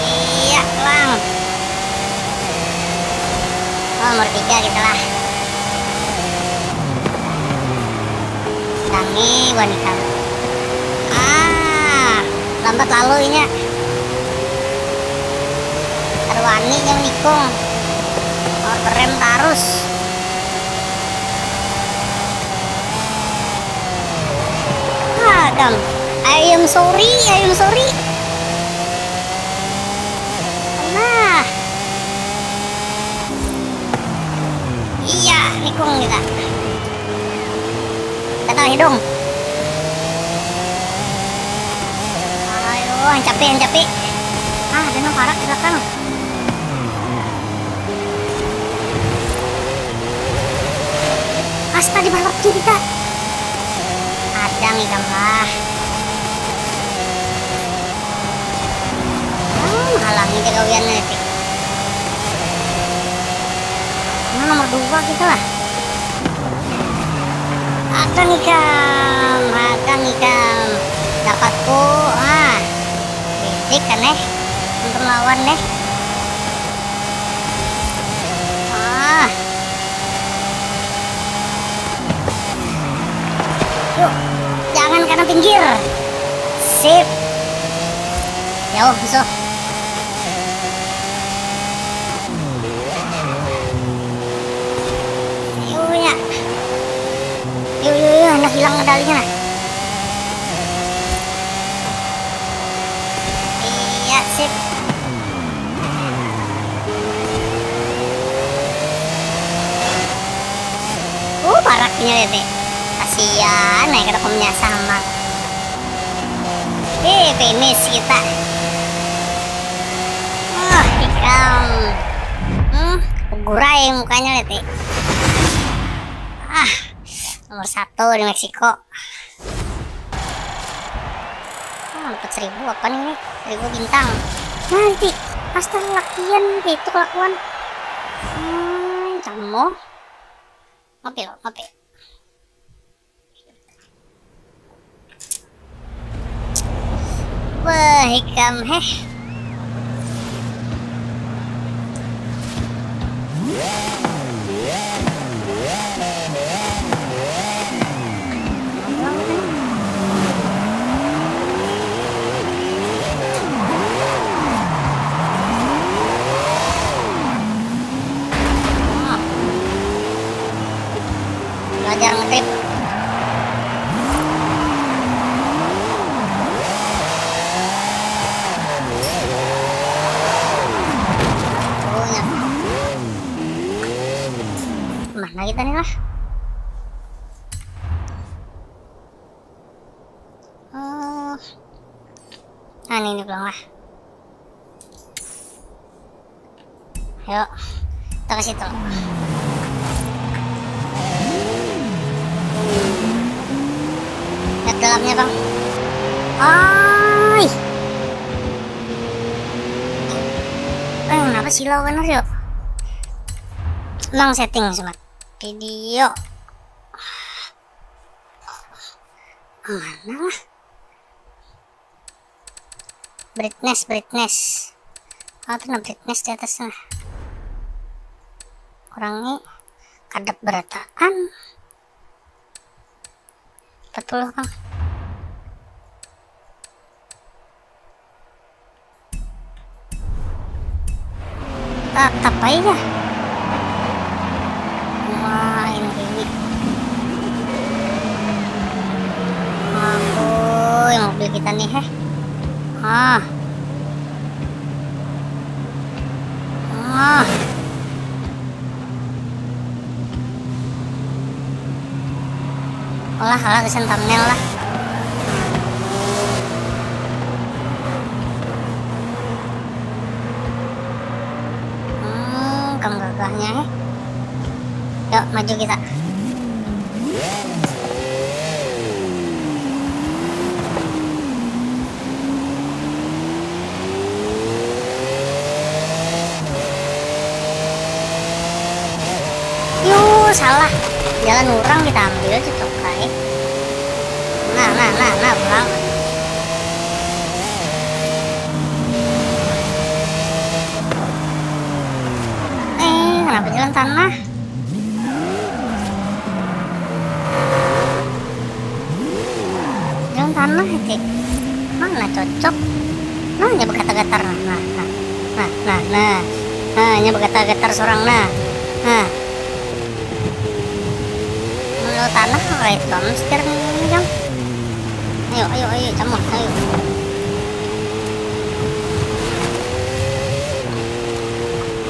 Iya, pulang. Oh, nomor tiga kita lah. Tangi, buhan ikam. Ah, lambat lalu inya. Kada wani jam nikung. Nomor berem tarus. Ah, kam. I am sorry, I am sorry. Nah. Iya, nikung kita. Gatal hidung. Ayo, hancapi, hancapi. Ah, ada nang parak di belakang. Asta, dibalap kiri, Kak. Ada nih, Kak, lah. Hmm, halangi ja gawiannya, Tik. Nah, nomor dua kita lah. Ada nih, Kak. Ada nih, Kak. Dapatku. Ah. Bidik kan, eh. Untuk lawan, eh. Ah. Yuk, jangan kena pinggir. Sip. Jauh, musuh. Yuk, ya. Yuk, yuk, yuk, handak hilang kendalinya, nah. Iya, sip. Uh, paraknya, Dede. Kasian, eh, kada kawa menyasah, Mang. Eh, finish kita. Wah, ikam. Hmm, gurai mukanya, Dede. Ah, nomor satu di Meksiko. Oh, dapat seribu apa nih, nih? Seribu bintang. Nah, Riti. Astaga, lakian gitu kelakuan. Hmm, kamu. Ngopi lo, ngopi. Wah, ikam, heh. Belajar ngetrip. Punya. Mana kita nih lah? Oh. Nah, ini, ini pulang lah. Ayo, kita ke situ. Lihat dalamnya, Bang. Oi. Eh, kenapa silau bener, yuk? Ulang setting, Sobat. Video. Mana lah? Brightness, brightness. Oh, tuh nah, brightness di atas nah. Kurangi. Kadap berataan. Empat puluh, Kang. Tatap aja. Wah, ini, ini. Wah, mobil kita nih, heh. Ah. Ah. Olah, olah, gasan thumbnail lah. Hmm, kam gagahnya, eh. Yuk, maju kita. Yuh, salah. Jalan urang kita ambil, cocok kae. Nah, nah, nah, nah, urang. Eh, kenapa jalan tanah? Dalam tanah, Cik. Mana cocok? Nah, nya bagatar-gatar. Nah, nah, nah, nah, nah. Nah, nya bagatar-gatar surang, nah. Nah. Mun lewat tanah, kayak tukang setir nih, Jang. Ayo, ayo, ayo, camun, ayo.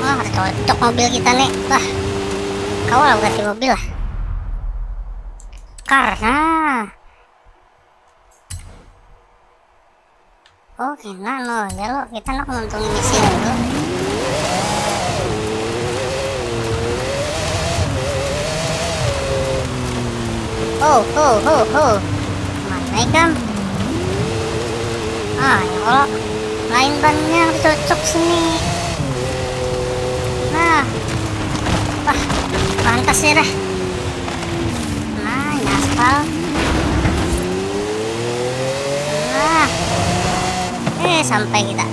Wah, cocok mobil kita nih. Wah, kawa lah ganti mobil lah. Karena Oh, kena no, ya lo, kita nak nguntungi misi dulu. Ho, ho, ho, ho. Mana ikam? Ah, ya Allah. Lain bannya cocok sini. Nah. Wah, pantas ya dah. Nah, nyaspal. Nah. Eh, sampai kita.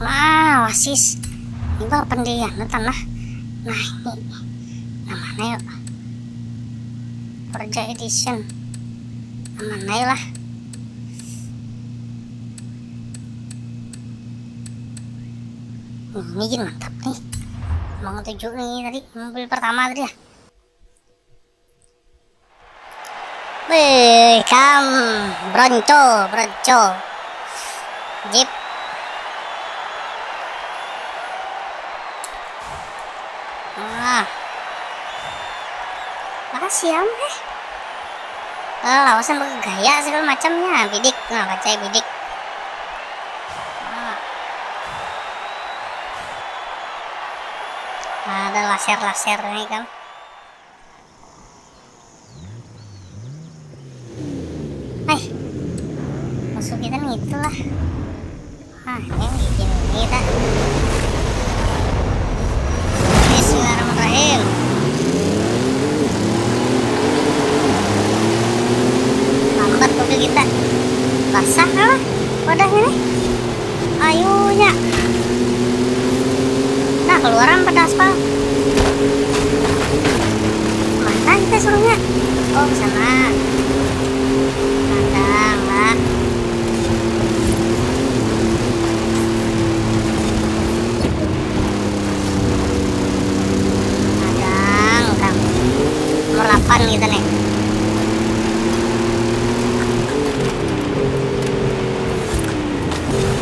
Wah, wasis. Ini bawa pendirian tanah. Nah, ini. Nah, mana yuk? Forza Edition. Nah, mana yuk lah? Ini gin mantap nih. Mau tujuh nih tadi, mobil pertama tadi ya. Wih, kam. Bronco, bronco. Jeep. Ah. Makasih ya, Om, eh. Eh, lawasan bergaya segala macamnya. Bidik, nah, bacai bidik. Ah. Nah, Laser-laser ni kan. Hai, musuh kita nih itulah. Ah, ini bikin ini kita. Bismillahirrahmanirrahim. Lambat mobil kita. Basah kah wadahnya nih? Ayunya. Nah, keluaran pada aspal. Mana kita suruhnya? Oh, ke sana. Ada lah. Ada, kan. Nomor delapan kita nih.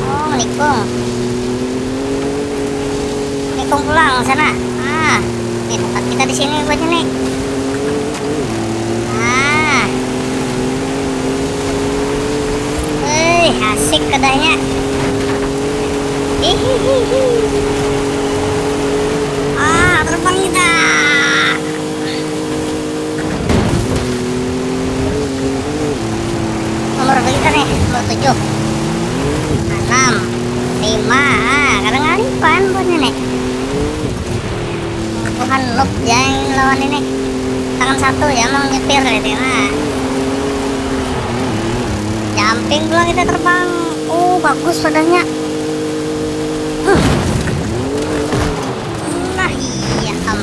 Oh, menikung. Menikung pulang sana. Ah, ini tempat kita di sini buatnya nih. Ah. Hei, asik kedahnya. Hihihihi. Ah, terbang kita. Nomor berapa kita nih? Nomor tujuh. Enam. Lima. Ah, kadang ngalipan buatnya nih. Tuhan, noob ya yang lawan ini. Tangan satu ya, mau nyepir ya, dia mah. Jumping pula kita terbang. Oh, bagus padahnya. Huh. Nah, iya, am.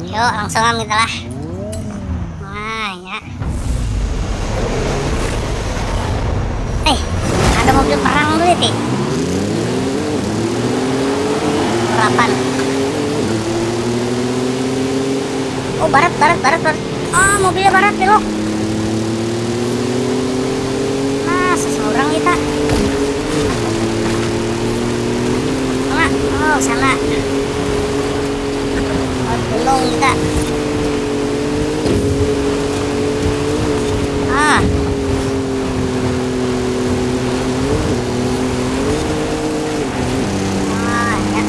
Yuk, langsung am kita lah. Nah, ya. Eh, ada mobil perang tuh, Ti. Delapan. Oh, barat, barat, barat, barat. Ah, mobilnya barat, belok. Nah, seseorang kita. Sana. Oh, sana. Oh, gunung kita. Ah. Ah, ya.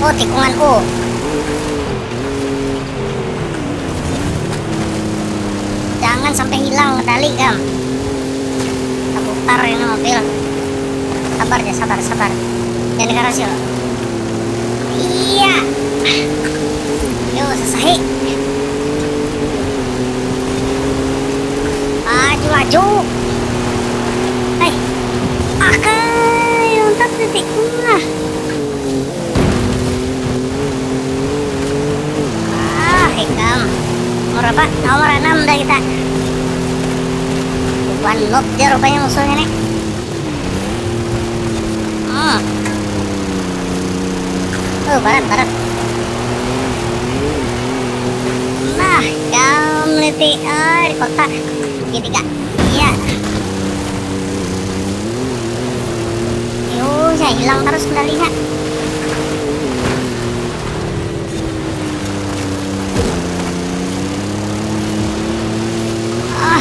Oh, tikungan. Oh. Jangan sampai hilang kendali, kam. Terputar ini mobil. Sabar ya, sabar, sabar. Jangan dikeras, yuk. Iya. Yuk, sesahi. Laju, laju. Hei. Akai, untat titik. Nah. Ah, ikam. Nomor berapa? Nomor enam dah kita. Bukan noob dia rupanya musuhnya nih. Hmm. Oh, barat, barat. Nah, ikam, Liti. Ah, di kota. Segitiga. Iya. Yo, saya hilang terus kendalinya. Ah.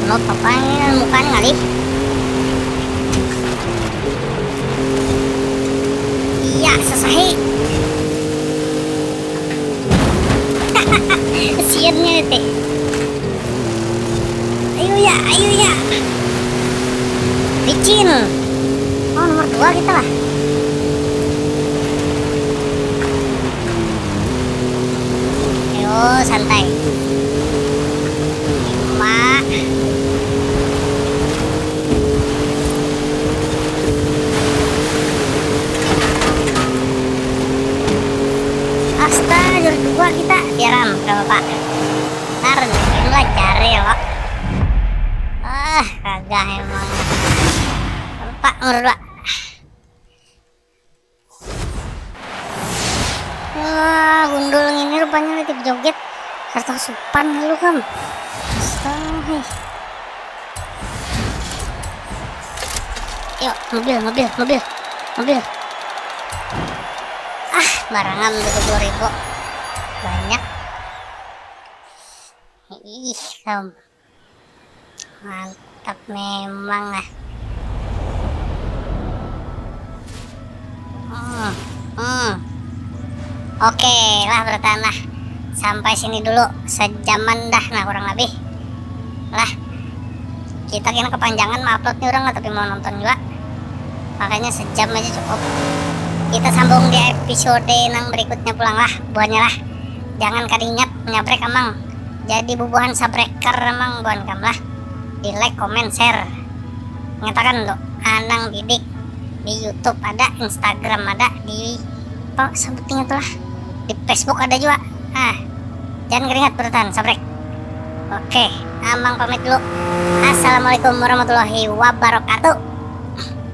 Lo papa ini mukanya ngalih. Iya, sesahi. Siannya teh. Ayo ya, ayo ya. Licin. Oh, nomor dua kita lah. Ayo, santai. Lima. Astaga, juara dua kita. Biaran, gak apa-apa. Ntar, ini lah cari, Wak. Ah, kagak emang. Lupa, nomor dua. Wah, gundul ini rupanya lagi joget. Harta supan lu, kam. Astaga. Yuk, mobil, mobil, mobil, mobil. Ah, Barangam tujuh puluh ribu. Banyak. Ih, kam. Mantap memang ah. Hmm, hmm. Oke lah, bertahan lah. Sampai sini dulu, sejaman dah nah kurang lebih. Lah, kita kena kepanjangan menguploadnya orang, tapi mau nonton juga. Makanya sejam aja cukup. Kita sambung di episode nang berikutnya pulang lah, buahnya lah. Jangan kada ingat nyabrek amang. Jadi bubuhan sabreker amang buhan kam lah. Di like, comment, share. Nyatakan tu, Anang Didik. Di YouTube ada, Instagram ada, di apa sebutnya tu lah. Di Facebook ada juga. Ah, jangan keringat bertahan, sabrek. Oke, amang pamit dulu. Assalamualaikum warahmatullahi wabarakatuh.